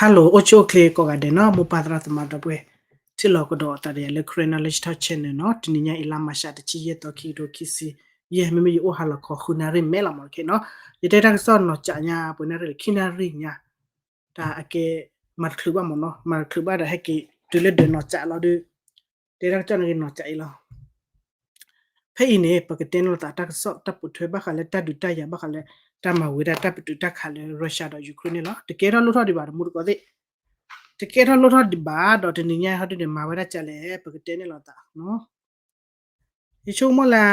Hello အိၣ်ဆူၣ်အိၣ်ချ့ကိးဂၤဒဲးနီၤ မိၢ်ပၢ်သရၣ်သမါဒီပုၢ်ဝဲၢ် ထံၣ်လိာ်ကဒီးသးဒီးယၤလၢ Karen Knowledge Talk Channel နီၤ တနံၤညါအံၤလါမၤရှးတဆံယဲၢ်သီခံကထိခံဆံယဲၢ် မ့မ့ၢ်ယအိၣ်ဟါလီၤခီဃုနၣ်ရံၣ်မဲာ်လီၤမ့ၢ်နီၤ ခဲနီၤ ယတဲတၢ်ကစီၣ်နီၤကးညါပှဲၤနၣ်ရံၣ်လဲၣ် ခံနၣ်ရံၣ်ညါ တၢ်အကဲ မၤတချုးဘၣ်မ့ၢ်နီၤ မၤတချုးဘၣ်ဒီးဟဲက့ၤတုၤလၢဒၢးနီၤကးလီၤဒီး တဲတၢ်ကစီၣ်န့ၣ်က့ၤနီၤကးအံၤလီၤ ဖဲအံၤန့ၣ် ပကတဲန့ၢ်လိာ်သးတၢ်ကစီၣ်တၢ်ပိာ်ထွဲဘၣ်ဃးလၢတၢ်ဒုးတၢ်ယၤဘၣ်ဃးလၢ တၢ်မၤဝံၤဒၣ်တၢ်ပတုာ်တၢ်ခးလၢ Russia ဒီး Ukraine န့ၣ်လီၤ. တကဲထီၣ်လိၣ်ထီၣ်ဒံးဘၣ် တမူတကိးသ့ၣ် တကဲထီၣ်လိၣ်ထီၣ်ဒံးဘၣ်ဒီးတနံၤညါဟီဒုန့ၣ် မၤဝဲဒၣ်ကလဲၣ် ပကတဲန့ၢ်လိာ်သး ယဆိကမိၣ်လၢ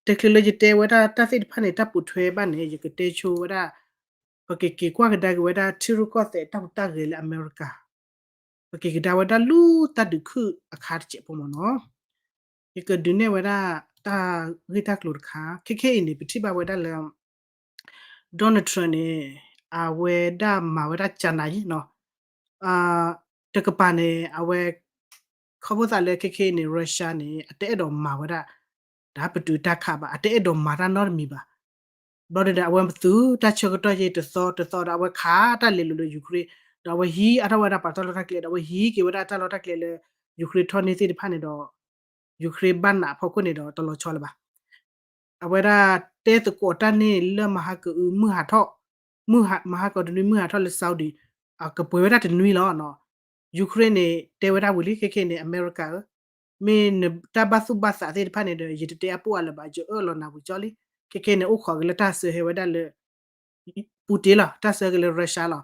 တဲချုးလၢယတဲဝဲဒၣ်တၢ်သ့ၣ်တဖၣ်န့ၣ် တၢ်ပိာ်ထွဲဘၣ်န့ၣ် ယကတဲဆိဝဲဒၣ် ပကက့ၤကွၢ်ကဒါက့ၤဝဲဒၣ်ထံရူၢ်ကီၢ်သဲးတၢ်ဟူးတၢ်ဂဲၤလၢအမဲရကၤ ပက့ၤကဒါဝဲဒၣ်လၢတၢ်ဒုးခုၣ်အခါတစဲးဖိမ့ၢ်နီၤ ယကဒုးနဲၣ်ဝဲဒၣ်တၢ်ဂ့ၢ်တၢ်ကျိၤတခါ ခဲခဲအံၤန့ၣ် ပထံၣ်ဘၣ်ဝဲဒၣ်လၢ Donald Trump န့ၣ် အဝဲဒၣ်မၤဝဲဒၣ်ကနၤယံၤနီၤ တကပၤန့ၣ် အဝဲ ခီဖျိသးလၢခဲခဲအံၤန့ၣ် Russia န့ၣ် အတအဲၣ်ဒိးမၤဝဲဒၣ် တၢ်ပတုာ်တၢ်ခးဘၣ် အတအဲၣ်ဒိးမၤတၢ်နီတမံၤဘၣ် ဘျီဒီး အဝဲသုးတၢ်ဆၢကတီၢ်ယဲၢ်တသီတသီဒီး အဝဲခးတၢ်လဲၤလိာ်လၢ Ukraine ဒီးအဝဲဟံးအါထီၣ်ဝဲဒၣ်ပှၤတၢ်လီၢ်တၢ်ကျဲ ဒီးအဝဲဟံးက့ၤဝဲဒၣ်တၢ်လီၢ်တၢ်ကျဲလၢ Ukraine ထီၣ်န့ၢ်သ့ၣ်တဖၣ်န့ၣ်ဒီး Ukraine ဘၣ်နးအဖီခိၣ်န့ၣ်ဒီးတလီၤဆီလၢၤဘၣ် အဝဲဒၣ်တဲသကိးတၢ်န့ၣ်လၢမဟါကအု မုၢ်ဟးထီၣ် မုၢ်ဟး မဟါကီးတနွံမုၢ်ဟးထီၣ်လၢ Saudi ကပှဲၤဝဲဒၣ်တနွံလီၤ Ukraine န့ၣ် တဲဝဲဒၣ်ဝံၤလံ ခဲခဲန့ၣ် အမဲရကၤဧၢ မ့ၢ်နတၢ်ဘၣ်သူၣ်ဘၣ်သးသ့ၣ်တဖၣ်န့ၣ်ဒီး ယတတဲအပိၢ်အါလၢၤဘၣ် ယအၢၣ်လီၤနၤဝံၤကၠီလံ ခဲခဲန့ၣ် အိၣ်ခိးက့ၤလၢတၢ်စၢဟဲဝဲဒၣ်လၢ Putin လီၤ တၢ်စၢက့ၤလၢ Russia လီၤ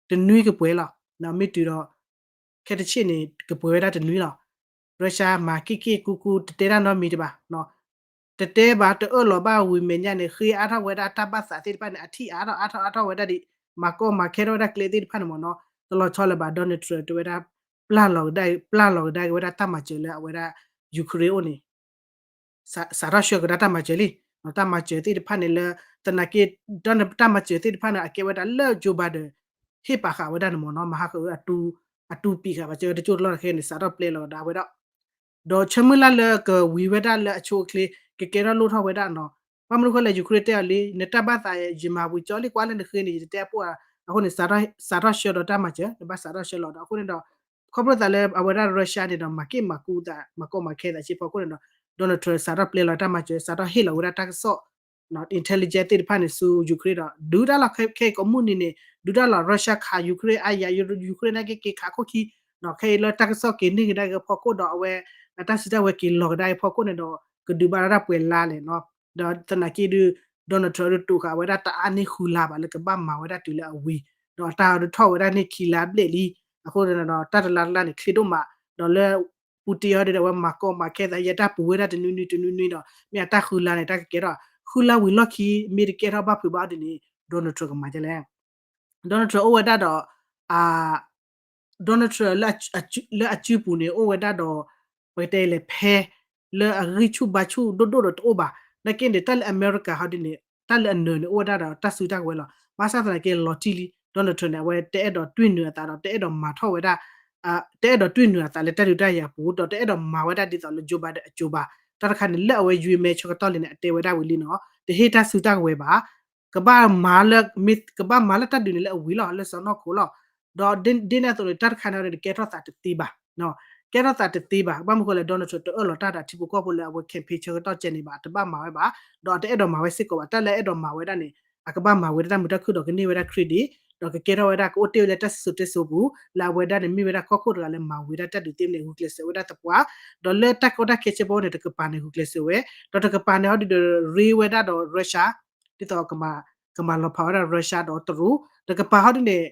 တနွံကပှဲၤလီၤ မ့ၢ်တုၤဒီး ခဲတဆ့န့ၣ် ကပှဲၤဝဲဒၣ်တနွံလီၤ Russia မၤက့ၢ်က့ၢ်ကူကူတတဲတၢ်နီတမံၤတဘၣ် တတဲဘၣ်တအၢၣ်လီၤဘၣ်ဝံၤမဲာ်ညါန့ၣ် ဃ့အါထီၣ်ဝဲဒၣ်တၢ်ဘၣ်သးသ့ၣ်တဖၣ်န့ၣ် အထံၣ်အါထီၣ်အါထီၣ်အါထီၣ်ဝဲဒၣ်ဒံး မၤကီမၤခဲထီၣ်ဝဲဒၣ်ကျဲသ့ၣ်တဖၣ်န့ၣ်မ့ၢ်နီၤ တလီၤဆီလၢၤဘၣ် Donald Trump တဲဝဲဒၣ် ပျၢ်လီၤကဒါ ပျၢ်လီၤကဒါက့ၤဝဲဒၣ်တၢ်မၤစၢၤလၢအဝဲဒၣ် Ukraine အိၣ်န့ၣ် စးထီၣ်ဆှၢကဒါတၢ်မၤစၢၤလံ တၢ်မၤစၢၤသ့ၣ်တဖၣ်န့ၣ်လၢ သနာ်က့ တၢ်မၤစၢၤသ့ၣ်တဖၣ်န့ၣ် အကဲဝဲဒၣ်လၢ Joe Biden ဟ့ၣ်ပာ်ဃာ်ဝဲဒၣ်န့ၣ်မ့ၢ်နီၤ မဟါဃုအတု အတူၢ်ပံာ်ဃာ်ဘၣ်စၢၤတကၠိၢ်တလီၢ်တခါန့ၣ် စးထီၣ်ပျဲလီၤကဒါဝဲဒီး ဒီးဆၢမုၢ်လၢ်လၢကဝံၤဝဲဒၣ်လၢအဆိအချ့ ကကဲထီၣ်လိၣ်ထီၣ်ဝဲဒၣ်နီၤ ဘၣ်မနုၤဃိလဲၣ် Ukraine တဲအီၤလံ နတၢ်ဘၣ်သးယမၤဝံၤကၠီလံ ကွၢ်လၢနဃ့န့ၣ် ယတတဲအပိၢ်အါ အဃိန့ၣ် စးထီၣ်ဆှၢဒီးတၢ်မၤစၢၤ နဘၣ်စးထီၣ်ဆှၢလီၤဒီး အဃိန့ၣ်ဒီး ခီဖျိသးလၢအဝဲဒၣ် Russia န့ၣ်ဒီး မၤက့ၢ်မၤကူသး မၤကီမၤခဲသးစ့ဖီခိၣ်န့ၣ်ဒီး Donald Trump စးထီၣ်ပျဲလီၤတၢ်မၤစၢၤ စးထီၣ်ဟ့ၣ်လီၤဝဲဒၣ်တၢ်ကစီၣ် intelligence သ့ၣ်တဖၣ်န့ၣ်ဆူ Ukraine ဒီး ဒုးတၢ်လီၤ ခဲအံၤကိးမုၢ်နံၤန့ၣ် ဒုးတၢ်လီၤ Russia ခး Ukraine အါယၤ Ukraine နာ်က့က့ၤခးခိၣ်ခံ ခဲအံၤလၢတၢ်ကစီၣ်က့ၤန့ၢ်ကဒါက့ၤဖီခိၣ်ဒီးအဝဲ အတၢ်စုတၢ်ဝဲၤက့ၤလီၤကဒါက့ၤဖီခိၣ်န့ၣ်ဒီး ကဒုးဘၣ်ဒီးတၢ်ပှဲၤလါလဲၣ်နီၤ ဒီးသနာ်က့ဒုး Donald Trump ဒုးတိာ်ဃာ်ဝဲဒၣ်တအါန့ၢ်ဃုလါဘၣ်လၢကဘၣ်မၤဝဲဒၣ်တုၤလၢအဝံၤ ဒီးအတၢ်ဒုးထီၣ်ဝဲဒၣ်န့ၢ်ခံလါဘျဲၣ်လံ အဃိဒီး တၢ်တလါတလါန့ၣ် ချ့ဒိၣ်မး ဒီးလၢ Putin အီၤဒုးဒီးအဝဲမၤကီမၤခဲသး ယဲတၢ်ပူၤဝဲဒၣ်တနွံနွံတနွံနွံဒီး မ့ၢ်အတၢ်ဃုလါန့ၣ် တၢ်ကကဲထီၣ် ဃုလါဝံၤလီၢ်ခံ မ့ၢ်တကဲထီၣ်ဘၣ်ဖုးဘၣ်အီၤဒ်န့ၣ် Donald Trump ကမၤဒ်လဲၣ် Donald Trump အိၣ်ဝဲဒၣ်ဒီး Donald Trump လၢအစုပူၤန့ၣ် အိၣ်ဝဲဒၣ်ဒီး ပကတဲလဲၣ် ဖဲ လၢအဂံၢ်ဆူၣ်ဘါဆူၣ်ဒိၣ်ဒိၣ်ဒီးတအိၣ်ဘၣ် နာ်က့န့ၣ် တၢ်လၢအမဲရကၤဟီဒ်န့ၣ် တၢ်လၢအနၢၤန့ၣ် အိၣ်ဝဲဒၣ်ဒီးတၢ်စုတၢ်ကဝဲၤလီၤ ဘၣ်ဆၣ်သနာ်က့လီၤတံၢ်လံ Donald Trump န့ၣ် အဝဲတအဲၣ်ဒိးတွံၢ်နုာ်အသးဒီး တအဲၣ်ဒိးမၤထီၣ်ဝဲဒၣ် တအဲၣ်ဒိးတွံၢ်နုာ်အသးလၢတၢ်ဒုးတၢ်ယၤပူၤ ဒီးတအဲၣ်ဒိးမၤဝဲဒၣ်ဒ်သိးလၢ Joe Biden အစိၤဘၣ် တၢ်တခါန့ၣ် လၢအဝဲယွ့မဲဆၢကတီၢ်လံန့ၣ် အတဲဝဲဒၣ်ဝံၤလံနီၤ တဟ့ၣ်တၢ်စုတၢ်ကဝဲၤဘၣ် ကဘၣ်မၤလၢ မ့ၢ်ကဘၣ်မၤလၢတၢ်ဒုးန့ၣ်လၢအဝံၤလီၤ လၢစီၢ်နီၤခိၣ်လီၤ ဒီးဒ်န့ၣ်အသိးန့ၣ် တၢ်တခါန့ၣ်အီၤန့ၣ် ကဲထီၣ်သးတသ့ဘၣ် ကဲထီၣ်သးတသ့ဘၣ် ဘၣ်မနုၤဃိလဲၣ် Donald Trump တအၢၣ်လီၤတၢ်ဒီးအထံဖိကီၢ်ဖိလၢအဝဲ campaign ဆၢကတီၢ်ကဲန့ၣ်ဘၣ် တဘၣ်မၤဝဲဘၣ် ဒီးတအဲၣ်ဒိးမၤဝဲစ့ၢ်ကီးဘၣ် တၢ်လၢအအဲၣ်ဒိးမၤဝဲဒၣ်န့ၣ် အကဘၣ်မၤဝဲဒၣ်တၢ်မုာ်တၢ်ခုၣ်ဒီးကန့ၢ်ဝဲဒၣ် credit ဒီးကကဲထီၣ်ဝဲဒၣ် ကအိၣ်တ့ၢ်ဝဲလၢတၢ်စံၣ်စိၤတဲစိၤပူၤ လၢအဝဲဒၣ်န့ၣ် မ့ၢ်ဝဲဒၣ်ကီၢ်ခိၣ်တဂၤလၢမၤဝံၤဒၣ်တၢ်ဒုးသ့န့ၣ် ဂုာ်ကျဲးစၢးဝဲဒၣ်သပှၢ် ဒီးလၢတၢ်ကီတၢ်ခဲဆၢဖိန့ၣ် တကပၤန့ၣ်ဂုာ်ကျဲးစၢးဝဲ ဒီးတကပၤန့ၣ်ဟီဒုဒီး ရ့ဝဲဒၣ်ဒီး Russia ဒ်သိး ကမၤလီၤဖးဝဲဒၣ် Russia ဒီးတရူး တကပၤဟီဒုန့ၣ်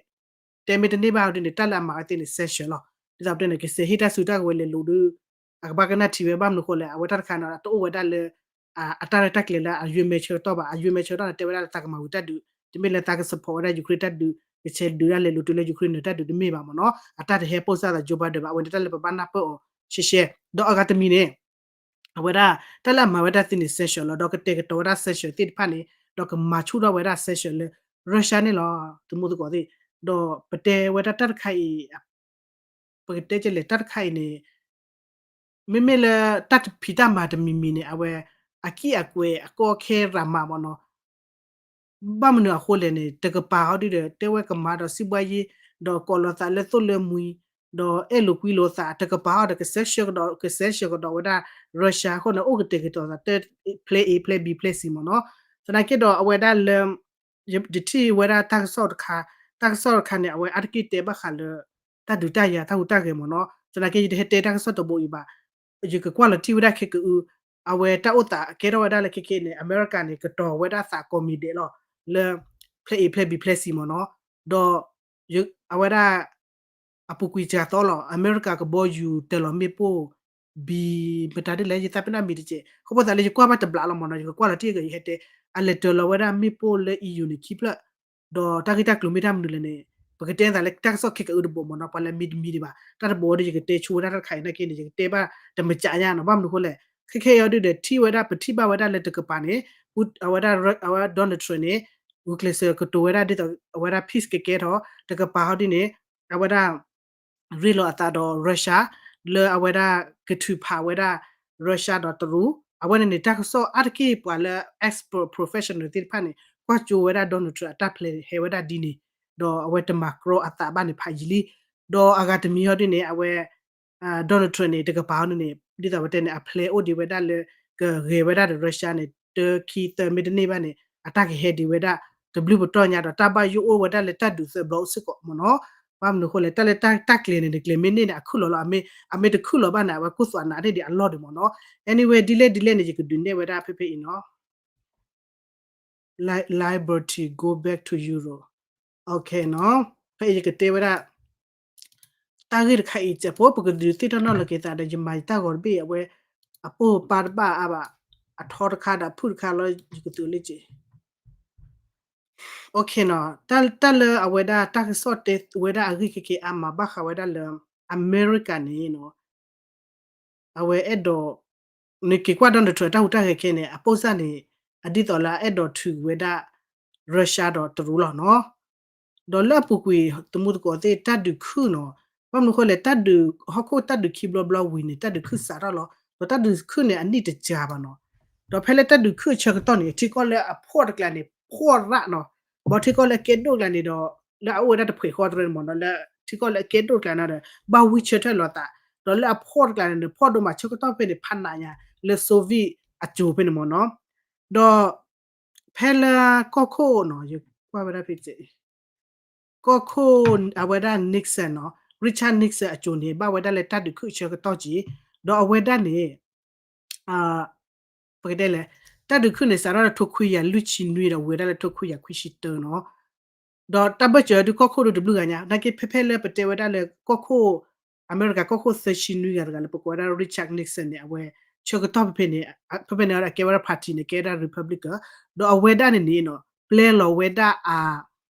တဲမ့ၢ်တန့ၢ်ဘၣ်ဟီဒုန့ၣ် တၢ်လၢအမၤဝဲသ့န့ၣ် sanction လီၤ ဒ်သိးပတဲန့ၣ် ကစဲးဟ့ၣ်တၢ်စုတၢ်ကဝဲၤလဲၤလိာ်ဒီး အကဘၣ်ကနၣ်ထံဝဲဘၣ်မနုၤဃိလဲၣ် အဝဲတၢ်တခါန့ၣ် တအိၣ်ဝဲဒၣ်လၢ အတၢ်ရဲၣ်တၢ်ကျဲၤလၢအယွ့မဲဆၢကတီၢ်ဘၣ် အယွ့မဲဆၢကတီၢ်န့ၣ် တဲဝဲဒၣ်လၢသးကမၤဝံၤတၢ်ဒုး တမ့ၢ်လၢသးက support ဝဲဒၣ် Ukraine တၢ်ဒုး ကဆဲးဒုးဒၣ်လဲာ်လိာ်တုၤလၢ Ukraine နၢၤတၢ်ဒုးတမ့ၢ်ဘၣ်မ့ၢ်နီၤ အတၢ်တဟဲပိၢ်စၢ်သး Joe Biden ဘၣ် အဝဲန့ၣ်တၢ်လၢပဘၣ်နၢ်ပၢၢ်အီၤရှဲရှဲ ဒီးအဂၤတမံၤန့ၣ် အဝဲဒၣ် တၢ်လၢအမၤဝဲဒၣ်သ့န့ၣ် sanction လီၤ ဒီးကတဲာ်ကတီၤဝဲဒၣ် sanction သ့ၣ်တဖၣ်န့ၣ် ဒီးကမၤဆူၣ်ထီၣ်ဝဲဒၣ် sanction လၢ Russia န့ၣ်လီၤ သမူသကိးသ့ၣ် ဒီးပတဲဝဲဒၣ်တၢ်တခါအံၤ ပကတဲကလဲၣ်တၢ်တခါအံၤန့ၣ် မ့မ့ၢ်လၢတၢ်ဖံးတၢ်မၤတမံၤမံၤန့ၣ် အဝဲ အကံၣ်အကွဲးအကီအခဲရၤမးမ့ၢ်နီၤ ဘၣ်မနုၤအဃိလဲၣ်န့ၣ် တကပၤဟီဒုဒီး တဲဝဲကမၤဒီး စီးပွားရေး ဒီးကိးလီၤသးလၢသိၣ်လၢမှံ, ဒီးအဲၣ်လိာ်ကွံလိာ်သး တကပၤအီၤဒီး ကစဲးဆှၢကဒီး ကစဲးဆှၢကဒီးဝဲဒၣ် Russia အဃိန့ၣ် အိၣ်ကတဲာ်ကတီၤသး plan A plan B plan C မ့ၢ်နီၤ. သနာ်က့ဒီးအဝဲဒၣ်လၢ ယထံၣ်ဝဲဒၣ်တၢ်ကစီၣ်တခါ, တၢ်ကစီၣ်တခါန့ၣ် အဝဲအါတက့ၢ်တဲဘၣ်ဃးလၢ တၢ်ဒုးတၢ်ယၤတၢ်ဟူးတၢ်ဂဲၤမ့ၢ်နီၤ. သနာ်က့ ယတဟဲတဲတၢ်ကစီၣ်တဘိအံၤဘၣ်. ယကကွၢ်လီၤထံၣ်ဝဲဒၣ်ခဲကအု, အဝဲတၢ်အိၣ်သးကဲထီၣ်ဝဲဒၣ်လၢခဲခဲန့ၣ် အမဲရကၤန့ၣ် ကတီၤဝဲဒၣ်သးကိးမံၤဒဲးလီၤ လၢ plan A plan B plan C မ့ၢ်နီၤ. ဒီး အဝဲဒၣ် အပူၤကွံာ်စှၤသီလီၤ အမဲရကၤကဘီယူၤတၢၤလီၤမ့ၣ်ပိၢ် ဘံ မတၤဒ်လဲၣ် ယသးပ့ၤနီၣ်မံၤတကဲး ခီဖျိသးလၢယကွၢ်ဘၣ်တဘျီလီၤမ့ၢ်နီၤ. ယကကွၢ်လီၤထံၣ်ကယဟဲတဲ အလဲၤတၢၤလီၤဝဲဒၣ်မ့ၣ်ပိၢ်လၢ E U န့ၣ်ခံဖျၢၣ်, ဒီးတၢ်ဂ့ၢ်တၢ်ကျိၤမ့ၢ်တၢ်မနုၤလဲၣ်န့ၣ် ပကတဲသးလၢတၢ်ကစီၣ်ခဲကအုတဘိမ့ၢ်နီၤ. ပှၤလၢမံတမံၤဒံးဘၣ် တၢ်တဘိဒီး ယကတဲဆိဝဲဒၣ်တၢ်တခါအံၤနာ်က့န့ၣ် ယကတဲဘၣ်တမံၤညါနီၤ. ဘၣ်မနုၤအဃိလဲၣ် ခဲခဲအံၤအီၤဒုဒီး ထံၣ်ဝဲဒၣ် ပထံၣ်ဘၣ်ဝဲဒၣ်လၢတကပၤန့ၣ် အဝဲဒၣ် အဝဲ Donald Trump န့ၣ် ဂုာ်ကျဲးစၢးကတိၤဝဲဒၣ်ဒ်သိးအဝဲဒၣ် peace ကကဲထီၣ် တကပၤဟီဒ်န့ၣ် အဝဲဒၣ် ရ့လိာ်အသးဒီး Russia လၢအဝဲဒၣ်ကထုးဖးဝဲဒၣ် Russia ဒီးတရူး အဝဲန့ၣ်န့ၣ် တၢ်ကစီၣ်အါတက့ၢ်ပှၤလၢ expert professional သ့ၣ်တဖၣ်န့ၣ် ကွၢ်ကၠိဝဲဒၣ် Donald Trump အတၢ် plan ဟဲဝဲဒၣ်ဒ်န့ၣ် ဒီးအဝဲတမၤကြီအသးဘၣ်န့ၣ်ဖးယံာ်လံ. ဒီးအဂၤတမံၤဟီဒ်န့ၣ် အဝဲ Donald Trump န့ၣ် တကပၤဟီဒ်န့ၣ် ဒ်သိးပတဲန့ၣ် အ plan အိၣ်ဒံးဝဲဒၣ်လၢ ကဂဲၤဝဲဒၣ်ဒီး Russia န့ၣ် တခံသၢမ့ၢ်တန့ၢ်ဘၣ်န့ၣ် အတၢ်ကဟဲဒံးဝဲဒၣ် တဘျုးပတီၢ်ညါဒီး တၢ်ဘၣ်ယိၣ်အိၣ်ဝဲဒၣ်လၢတၢ်ဒုးသၢဘျီအိၣ်စ့ၢ်ကီးမ့ၢ်နီၤ. ဘၣ်မနုၤအဃိလဲၣ် တၢ်လၢတၢ်ကျဲၤန့ၣ် တကျဲၤမ့ၢ်န့ၢ်န့ၣ် အခုၣ်လီၤလီၤ အမ့ၢ်တခုၣ်လီၤဘၣ်န့ၣ် အဝဲကိၢ်သွးနးန့ၢ်ဒံးအလီၢ်ဒံးမ့ၢ်နီၤ. Anyway ဒ်လဲၣ်ဒ်လဲၣ်န့ၣ် ယကဒုးနဲၣ်ဝဲဒၣ်ဖဲဖဲအံၤနီၤ Li- Liberty go back to Europe. Okay နီၤ ဖဲအံၤယကတဲဝဲဒၣ် တၢ်ဂ့ၢ်တခါအံၤ ကဲးဖိ ပကဒုးသ့ၣ်နီၣ်ထီၣ်လီၤက့ၤသးဒီး ယမၤယတၢ်ဂီၤတဘ့ၣ်အဝဲ အပိၢ်ပၢ်တဘၣ်အါဘၣ် အထီတခါဒီးအဖုၣ်တခါလီၤ ယကသုးလၢက့ၤ Okay နီၤ တၢ်လၢအဝဲဒၣ်တၢ်ကစီၣ်တဲဝဲဒၣ်အဂ့ၢ်ခဲကဲအါမး ဘၣ်ဃးဝဲဒၣ်လၢ အမဲရကၤန့ၣ်နီၤ အဝဲအဲၣ်ဒိး နက့ၤကွၢ် Donald Trump တၢ်ဟူးတၢ်ဂဲၤခဲန့ၣ် အပိၢ်စၢ်န့ၣ် အဒ်သိးလၢအအဲၣ်ဒိးထုးဝဲဒၣ် Russia ဒီးတရူးလီၤနီၤ. ဒီးလၢအပူၤကွံာ် သမူသကိးသ့ၣ် တၢ်ဒုးခုၣ်နီၤ ဘၣ်မနုၤအဃိလဲၣ် တၢ်ဒုး ဟီၣ်ခိၣ်တၢ်ဒုးခံဘျီဘျီဝံၤန့ၣ် တၢ်ဒုးခုၣ်စးထီၣ်လီၤ. ဒီးတၢ်ဒုးခုၣ်န့ၣ် အနံၣ်တစှၤဘၣ်နီၤ. ဒီးဖဲလၢတၢ်ဒုးခုၣ်အဆၢကတီၢ်န့ၣ် ထံကီၢ်လၢအဖှီၣ်တကျါန့ၣ် ဖှီၣ်ရၣ်နီၤ ဘၣ်ထံကီၢ်လၢအကဲဒိၣ်ကျါန့ၣ်ဒီး လၢအအိၣ်ဝဲဒၣ်တဖှဲးဃီတရၢန့ၣ်မ့ၢ်နီၤ လၢထံကီၢ်လၢအကဲဒိၣ်ကျါန့ၣ်ဒီး ဘၣ်ဝံဆၢထၢၣ်လိာ်သး ဒီးလၢအဖှီၣ်တကျါန့ၣ်ဒီး ဖှီၣ်ဒိၣ်မးဆၢကတီၢ်ဖဲန့ၣ် ဖးနးညါ လၢ Soviet အစိၤဖဲန့ၣ်မ့ၢ်နီၤ ဒီး ဖဲလၢကီၢ်ခိၣ်နီၤ ယကွၢ်ဝဲဒၣ်ဖဲ ကီၢ်ခိၣ်အဝဲဒၣ် Nixon နီၤ Richard Nixon အစိၤန့ၣ် ဘၣ်ဝဲဒၣ်လၢတၢ်ဒုးခုၣ်အဆၢကတီၢ်က့ၤ ဒီးအဝဲဒၣ်န့ၣ် ပကတဲလဲၣ် တၢ်ဒုးခုၣ်န့ၣ် စးထီၣ်လၢထိခွံကယၤလွံၢ်ဆံနွံဒီး ဝံၤဝဲဒၣ်လၢထိခွံကယၤခွံဆံတၢနီၤ ဒီးတၢ်ဘၢၣ်စၢၤဒုးကီၢ်ခိၣ်ဒုးတဘျုးဂၤညါ နာ်က့ဖဲဖဲလၢပတဲဝဲဒၣ်လၢကီၢ်ခိၣ် အမဲရကၤကီၢ်ခိၣ်သၢဆံနွံဂၤတဂၤလၢပကိးဝဲဒၣ် Richard Nixon န့ၣ် အဝဲ ဆၢကတီၢ်ဖဲဖဲန့ၣ် ဖဲဖဲန့ၣ်အကဲဝဲဒၣ် party န့ၣ် ကဲဝဲဒၣ် Republican ဒီးအဝဲဒၣ်န့ၣ်န့ၣ်နီၤ ပျဲလီၤဝဲဒၣ်အ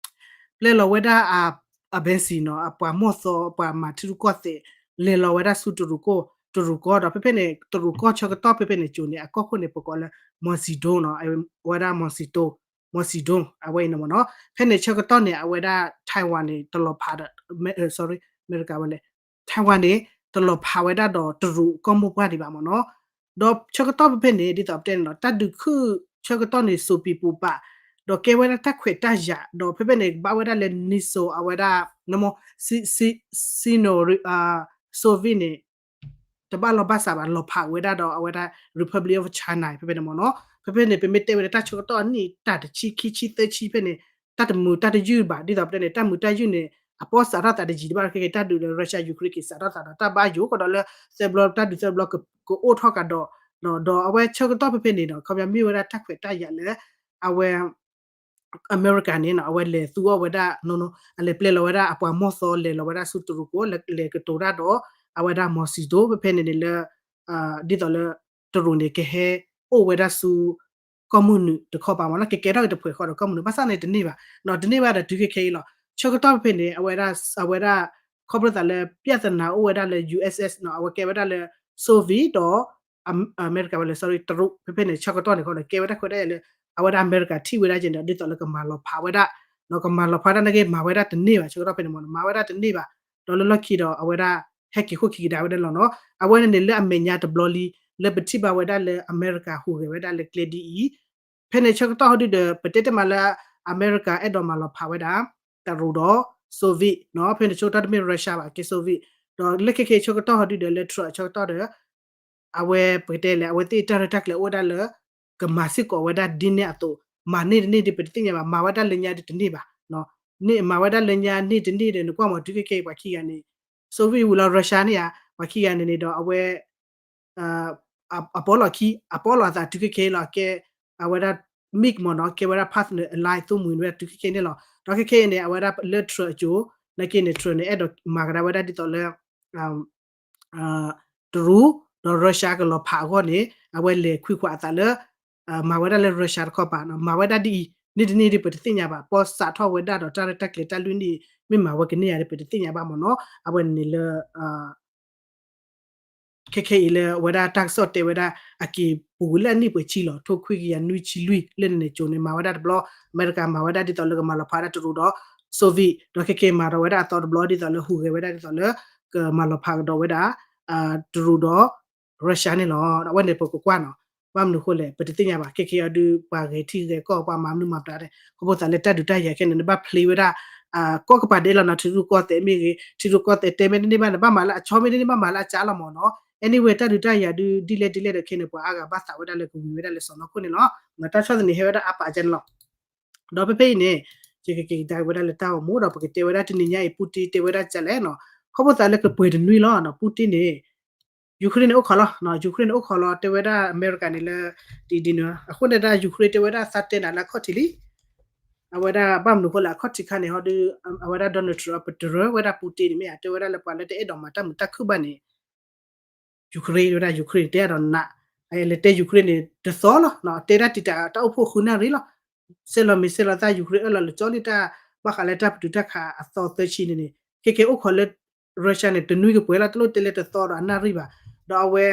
ပျဲလီၤဝဲဒၣ်အ အ embassy နီၤ အပှၤမီၢ်သီ ပှၤမၤထံရူၢ်ကီၢ်သဲး လဲၤလီၤဝဲဒၣ်ဆူတရူးကီၢ် တရူးကီၢ်ဒီး ဖဲဖဲန့ၣ် တရူးကီၢ်ဆၢကတီၢ်ဖဲဖဲန့ၣ် ကၠိန့ၣ် အကီၢ်ခိၣ်န့ၣ် ပကိးလၢ Mao Zedong နီၤ အဝဲဒၣ် Mao Zedong Mao Zedong အဝဲအံၤန့ၣ်မ့ၢ်နီၤ ဖဲန့ၣ်ဆၢကတီၢ်န့ၣ် အဝဲဒၣ် Taiwan န့ၣ် တလီၤဖးဒီး sorry အမဲရကၤဝဲလဲၣ် Taiwan န့ၣ် တလီၤဖးဝဲဒၣ်ဒီးတရူးကီၢ်မိၢ်ပှၢ်ဒံးဘၣ်မ့ၢ်နီၤ ဒီးဆၢကတီၢ်ဖဲဖဲန့ၣ် ဒ်သိးပတဲန့ၣ်နီၤ တၢ်ဒုးခုၣ်ဆၢကတီၢ်န့ၣ် စိာ်ပံၤပူၤပာ် ဒီးကဲဝဲဒၣ်တၢ်ခွဲးတၢ်ယာ် ဒီးဖဲဖဲန့ၣ် ဘၣ်ဝဲဒၣ်လၢ NATO အဝဲဒၣ် နမ Sino Soviet န့ၣ် တဘၣ်လီၢ်ဘၣ်စးဘၣ် လီၤဖးဝဲဒၣ်ဒီးအဝဲဒၣ် Republic of China ဖဲဖဲန့ၣ်မ့ၢ်နီၤ ဖဲဖဲန့ၣ် ပမ့ၢ်တဲဝဲဒၣ်တၢ်ဆၢကတီၢ်အနံၣ်တၢ်တဆံခံဆံသၢဆံဖဲန့ၣ် တၢ်တမုာ်တၢ်တယုၢ်ဘၣ် ဒ်သိးပတဲန့ၣ် တၢ်မုာ်တၢ်ယုၢ်န့ၣ် အပီစးထီၣ်သးတယံာ်တဘၣ်ခဲကဲ တၢ်ဒုးလၢ Russia Ukraine က့ၤစးထီၣ်သးဒီး တၢ်ဘၣ်ယိၣ်ကဒီးလၢ သၢဘျီတၢ်ဒုးသၢဘျီကအိၣ်ထီၣ်ကဒီး ဒီးအဝဲဆၢကတီၢ်ဖဲဖဲန့ၣ်ဒီး ခီပညီမ့ၢ်ဝဲဒၣ်တၢ်ခွဲးတၢ်ယာ်လၢ အဝဲ အမဲရကၤန့ၣ်နီၤ အဝဲလဲၤသူအီၤဝဲဒၣ် နီၤနီၤ အလဲၤပျဲလီၤဝဲဒၣ်အပှၤမီၢ်သီ လဲၤလီၤဝဲဒၣ်ဆူတရူးကီၢ် လဲၤကတိၤတၢ်ဒီး အဝဲဒၣ် Mao Zedong ဖဲဖဲန့ၣ်န့ၣ်လၢ ဒ်သိးလၢ တရူးန့ၣ် ကဟဲအိၣ်ဝဲဒၣ်ဆူ ကီၢ်မုၢ်နုာ်တခီပၤမ့ၢ်နီၤ ကကဲထီၣ်က့ၤတဖှဲးဃီဒီးကီၢ်မုၢ်နုာ် ဘၣ်ဆၣ်န့ၣ်တန့ၢ်ဘၣ် တန့ၢ်ဘၣ်ဒီးတုၤခဲခဲအံၤလီၤ ဆၢကတီၢ်ဖဲဖဲန့ၣ် အဝဲဒၣ် အဝဲဒၣ် ခီဖျိသးလၢ ပြဿနာ အိၣ်ဝဲဒၣ်လၢ ယူႇအက်စ်အက်စ် နီၤ အဝဲကဲဝဲဒၣ်လၢ Soviet ဒီး အမဲရကၤဝဲလၢ sorry တရူး ဖဲဖဲန့ၣ် ဆၢကတီၢ်န့ၣ်ဃီဒီး ကဲဝဲဒၣ်ခွဲးတၢ်ယာ်လၢ အဝဲဒၣ်အမဲရကၤထံၣ်ဝဲဒၣ်က့ၤန့ၣ် ဒ်သိးလၢကမၤလီၤဖးဝဲဒၣ် နီၤ ကမၤလီၤဖးဝဲဒၣ်နာ်က့ မၤဝဲဒၣ်တန့ၢ်ဘၣ် ဆၢကတီၢ်ဖဲန့ၣ်မ့ၢ်နီၤ မၤဝဲဒၣ်တန့ၢ်ဘၣ် ဒီးလၢလီၢ်ခံဒီး အဝဲဒၣ် ဟဲက့ၤခိၣ်ခံကဒါဝဲဒၣ်လီၤနီၤ အဝဲန့ၣ်န့ၣ် လၢအမဲာ်ညါတဘျီလံ လၢပထံၣ်ဘၣ်ဝဲဒၣ်လၢအမဲရကၤဟူးဂဲၤဝဲဒၣ်လၢကျဲဒ်အံၤ ဖဲန့ၣ်ဆၢကတီၢ်ဟီဒုဒီး ပတဲတမံၤလၢ အမဲရကၤအဲၣ်ဒိးမၤလီၤဖးဝဲဒၣ် တရူးဒီး Soviet နီၤ, ဖဲန့ၣ်ဆၢကတီၢ်တမ့ၢ် Russia ဘၣ် ကဲ Soviet, ဒီးလၢခဲခဲအံၤဆၢကတီၢ်ဟီဒုဒီးလၢ Trump အဆၢကတီၢ်ဒီး အဝဲပကတဲလဲၣ် အဝဲသ့ၣ်တၢ်ရဲၣ်တၢ်ကျဲၤအိၣ်ဝဲဒၣ်လၢ ကမၤစ့ၢ်ကီးဝဲဒၣ်ဒ်န့ၣ်အသိး, မၤန့ၢ်တန့ၢ်ဒ်ပတသ့ၣ်ညါဘၣ်, မၤဝဲဒၣ်လၢညါဒ်တန့ၢ်ဘၣ်, န့ၣ်မၤဝဲဒၣ်လၢညါန့ၢ်တန့ၢ်ဒီး နကွၢ်မးတုၤခဲခဲအံၤပှၤခံဂၤန့ၣ် Soviet ဝံၤလီၤ Russia န့ၣ်ဧါ, ပှၤခံဂၤန့ၣ်န့ၣ်ဒီးအဝဲ အပီလီၤခံ အပီလီၤအသးတုၤခဲခဲအံၤလီၤ ကဲ အဝဲဒၣ် mix မ့ၢ်နီၤ ကဲဝဲဒၣ် partner alliance သိၣ်မှံၤဝဲဒၣ်တုၤခဲခဲအံၤန့ၣ်လီၤ. ဒီးခဲခဲအံၤန့ၣ် အဝဲဒၣ်လၢ Trump အစိၤ နာ်က့န့ၣ် Trump န့ၣ် အဲၣ်ဒိးမၤကဒါဝဲဒၣ်ဒ်သိးလၢ တရူး ဒီး Russia ကလီၤဖးအဂီၢ်န့ၣ် အဝဲလဲၤခွံခွးအသးလၢ မၤဝဲဒၣ်လၢ Russia တခီပၤ မၤဝဲဒၣ်ဒ်အံၤ န့ၢ်တန့ၢ်ဒ်ပတသ့ၣ်ညါဘၣ်, ပီစးထီၣ်ဝဲဒၣ်ဒီးတၢ်ရဲၣ်တၢ်ကျဲၤတၢ်လွံၢ်နံၣ် မ့ၢ်မၤဝဲကန့ၢ်ယၤဒ်ပတသ့ၣ်ညါဘၣ်မ့ၢ်နီၤ, အဝဲန့ၣ်လၢ ခဲခဲအံၤလၢအဝဲဒၣ်တၢ်ကစီၣ်တဲဝဲဒၣ် အက့ၤပူၤကွံာ်လၢအနံၣ်ပှဲၤဆံလီၤ ထိခွံကယၤနွံဆံလွံၢ်လၢန့ၣ်န့ၣ် ကၠိန့ၣ် မၤဝဲဒၣ်တဘျီ, အမဲရကၤမၤဝဲဒၣ်ဒ်သိးလၢကမၤလီၤဖးဒၣ်တရူးဒီး Soviet, ဒီးခဲခဲမၤဒီးဝဲဒၣ်အသီတဘျီဒ်သိးလၢဟူးဂဲၤဝဲဒၣ်ဒ်သိးလၢ ကမၤလီၤဖးကဒီးဝဲဒၣ် တရူးဒီး Russia န့ၣ်လီၤ. ဒီးအဝဲန့ၣ်ပကကွၢ်နီၤ, ဘၣ်မနုၤအဃိလဲၣ် ပတသ့ၣ်ညါဘၣ် ခဲခဲအံၤဒုး ပှၤဂဲၤထံဂဲၤကီၢ် ပှၤမၤမနုၤမၤပှၤတၢ် ခီဖျိသးလၢတၢ်ဒုးတၢ်ယၤခဲန့ၣ် နဘၣ်ဖျ့ဝဲဒၣ် ကိးကပၤဒဲးလီၤနီၤ, ထံရူၢ်ကီၢ်သဲးမ့ၢ်ဂ့ၤ ထံရူၢ်ကီၢ်သဲးတဲမ့ၢ်တန့ၢ်ဘၣ် နဘၣ်မၤလၢအဆီမ့ၢ်တန့ၢ် ဘၣ်မၤလၢအကၠါလီၤမ့ၢ်နီၤ, anyway တၢ်ဒုးတၢ်ယၤဒုး ဒ်လဲၣ်ဒ်လဲၣ်ဒီးခဲန့ၣ် ပှၤအါဂၤဘၣ်သးဝဲဒၣ်လၢကဝံၤဝဲဒၣ်လၢစီၢ်နီၤခိၣ်န့ၣ်လီၤ. တၢ်ဆီၣ်သနံးဟဲဝဲဒၣ်အါပာ်ကဲန့ၣ်လီၤ. ဒီးဖဲဖဲအံၤန့ၣ် ယကက့ၤကဒါက့ၤဝဲဒၣ်လၢတၢ်အိၣ်မူ ဒီးပကတဲဝဲဒၣ်တနံၤညါအံၤ Putin တဲဝဲဒၣ်ကလဲၣ်နီၤ, ခီဖျိသးလၢကပှဲၤတနွံလီၤ Putin န့ၣ် Ukraine န့ၣ်အိၣ်ခိးလီၤ, Ukraine န့ၣ်အိၣ်ခိးလီၤ တဲဝဲဒၣ်အမဲရကၤန့ၣ်လၢ ဒ်ဒ်န့ၣ် အဃိန့ၣ်ဒၣ် Ukraine တဲဝဲဒၣ်သးတဲနၤလၢအခီၣ်ထံးလံ, အဝဲဒၣ်ဘၣ်မနုၤအဃိလဲၣ် အခီၣ်ထံးခါန့ၣ်ဟီဒုး အဝဲဒၣ် Donald Trump ပတရၢဝဲဒၣ် Putin န့ၣ်မ့ၢ်ဧါ တဲဝဲဒၣ်လၢပှၤလၢတအဲၣ်ဒိးမၤတၢ်မုာ်တၢ်ခုၣ်ဘၣ်န့ၣ် Ukraine ဝဲဒၣ် Ukraine တဲအါဒီးနး, လဲၤတဲ Ukraine န့ၣ် တသီလီၤ, တဲဒၣ်တံာ်တာ်တၢ်အိၣ်ဖှိၣ်ဃုနၣ်ရံၣ်လီၤ, ဆဲးလီၤမ့ၢ်ဆဲးလီၤသး Ukraine အၢၣ်လီၤလၢကၠီလံတၢ် ဘၣ်ဃးလၢတၢ်ပတုာ်တၢ်ခးအသီသၢဆံန့ၣ်န့ၣ် ခဲကဲအိၣ်ခိးလၢ Russia န့ၣ် တနွံကပှဲၤလီၤ တလိၣ်တဲလၢတသီဒီးအနၣ်ရံၣ်ဘၣ်, ဒီးအဝဲ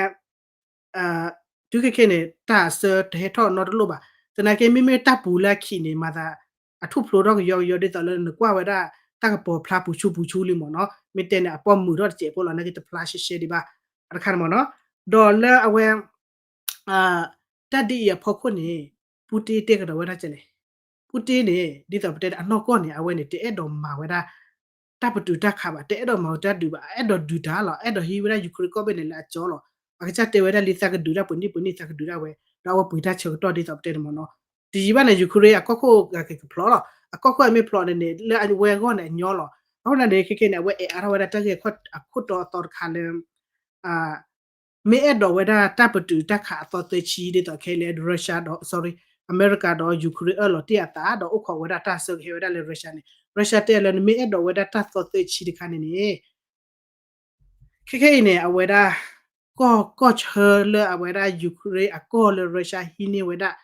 တုၤခဲခဲန့ၣ် တၢ်အစၢတဟဲထီၣ်နီတလိၣ်ဘၣ်, သနာ်က့မ့မ့ၢ်တၢ်ပူၤလၢအခံးန့ၣ် မၤသး အထူၣ်ဖျိထီၣ်ကယီကယီဒ်သိးလၢနကွၢ်ဝဲဒၣ် တၢ်ကပီၤဖျါပူၤဆူပူၤဆူလံမ့ၢ်နီၤ, မ့ၢ်တဲန့ၣ် အပီၣ်မုာ်ထီၣ်တစဲးဖိလီၤ နာ်က့တဖျါရှဲရှဲဒံးဘၣ်, အတခါန့ၣ်မ့ၢ်နီၤ, ဒီးလၢအဝဲ တၢ်ဒ်အံၤအဖီခိၣ်န့ၣ် Putin တဲကဒီးဝဲဒၣ်ကလဲၣ်, Putin န့ၣ် ဒ်သိးပတဲအနီၢ်ကီၢ်န့ၣ် အဝဲန့ၣ် တအဲၣ်ဒိးမၤဝဲဒၣ် တၢ်ပတုာ်တၢ်ခးဘၣ်, တအဲၣ်ဒိးမၤဝဲတၢ်ဒုးဘၣ်, အအဲၣ်ဒိးဒုးတၢ်လီၤ, အဲၣ်ဒိးဟံးဝဲဒၣ် Ukraine ကီၢ်ဘ့ၣ်န့ၣ်လၢအကၠီလီၤ, အကစၢ်တဲဝဲဒၣ်လံ သးကဒုးတၢ်ပှဲၤနံၣ်ပှဲၤနံၣ် သးကဒုးတၢ်ဝဲ, ဒီးအဝဲပှ့ၤတၢ်ဆၢကတီၢ်ဒ်သိးပတဲန့ၣ်မ့ၢ်နီၤ, တယံာ်ဘၣ်န့ၣ် Ukraine အကီၢ်ခိၣ်ကကဖျိးလီၤ, အကီၢ်ခိၣ်အမ့ၢ်ဖျိးန့ၣ်န့ၣ် လၢအဝဲအဂီၢ်န့ၣ်အညီလီၤ, အဃိန့ၣ်န့ၣ် ခဲခဲန့ၣ် အဝဲအဲၣ်အါထီၣ်ဝဲဒၣ်တၢ်ဂ့ၢ်အခိၣ်တီအသီတခါလၢ မ့ၢ်အဲၣ်ဒိးဝဲဒၣ်တၢ်ပတုာ်တၢ်ခးအသီသၢဆံ ဒ်သိးခဲလၢ Russia ဒီး sorry အမဲရကၤဒီး Ukraine အၢၣ်လီၤတ့ၢ်အသး ဒီးအိၣ်ခိးဝဲဒၣ်တၢ်ဆၢကဟဲဝဲဒၣ်လၢ Russia န့ၣ် Russia တဲလၢ နမ့ၢ်အဲၣ်ဒိးဝဲဒၣ်တၢ်သီသၢဆံတခါန့ၣ်န့ၣ် ခဲခဲအံၤန့ၣ် အဝဲဒၣ် ကီၢ်ကီၢ်ဆၢလၢအဝဲဒၣ် Ukraine အကီၢ်လၢ Russia ဟံးန့ၢ်ဝဲဒၣ်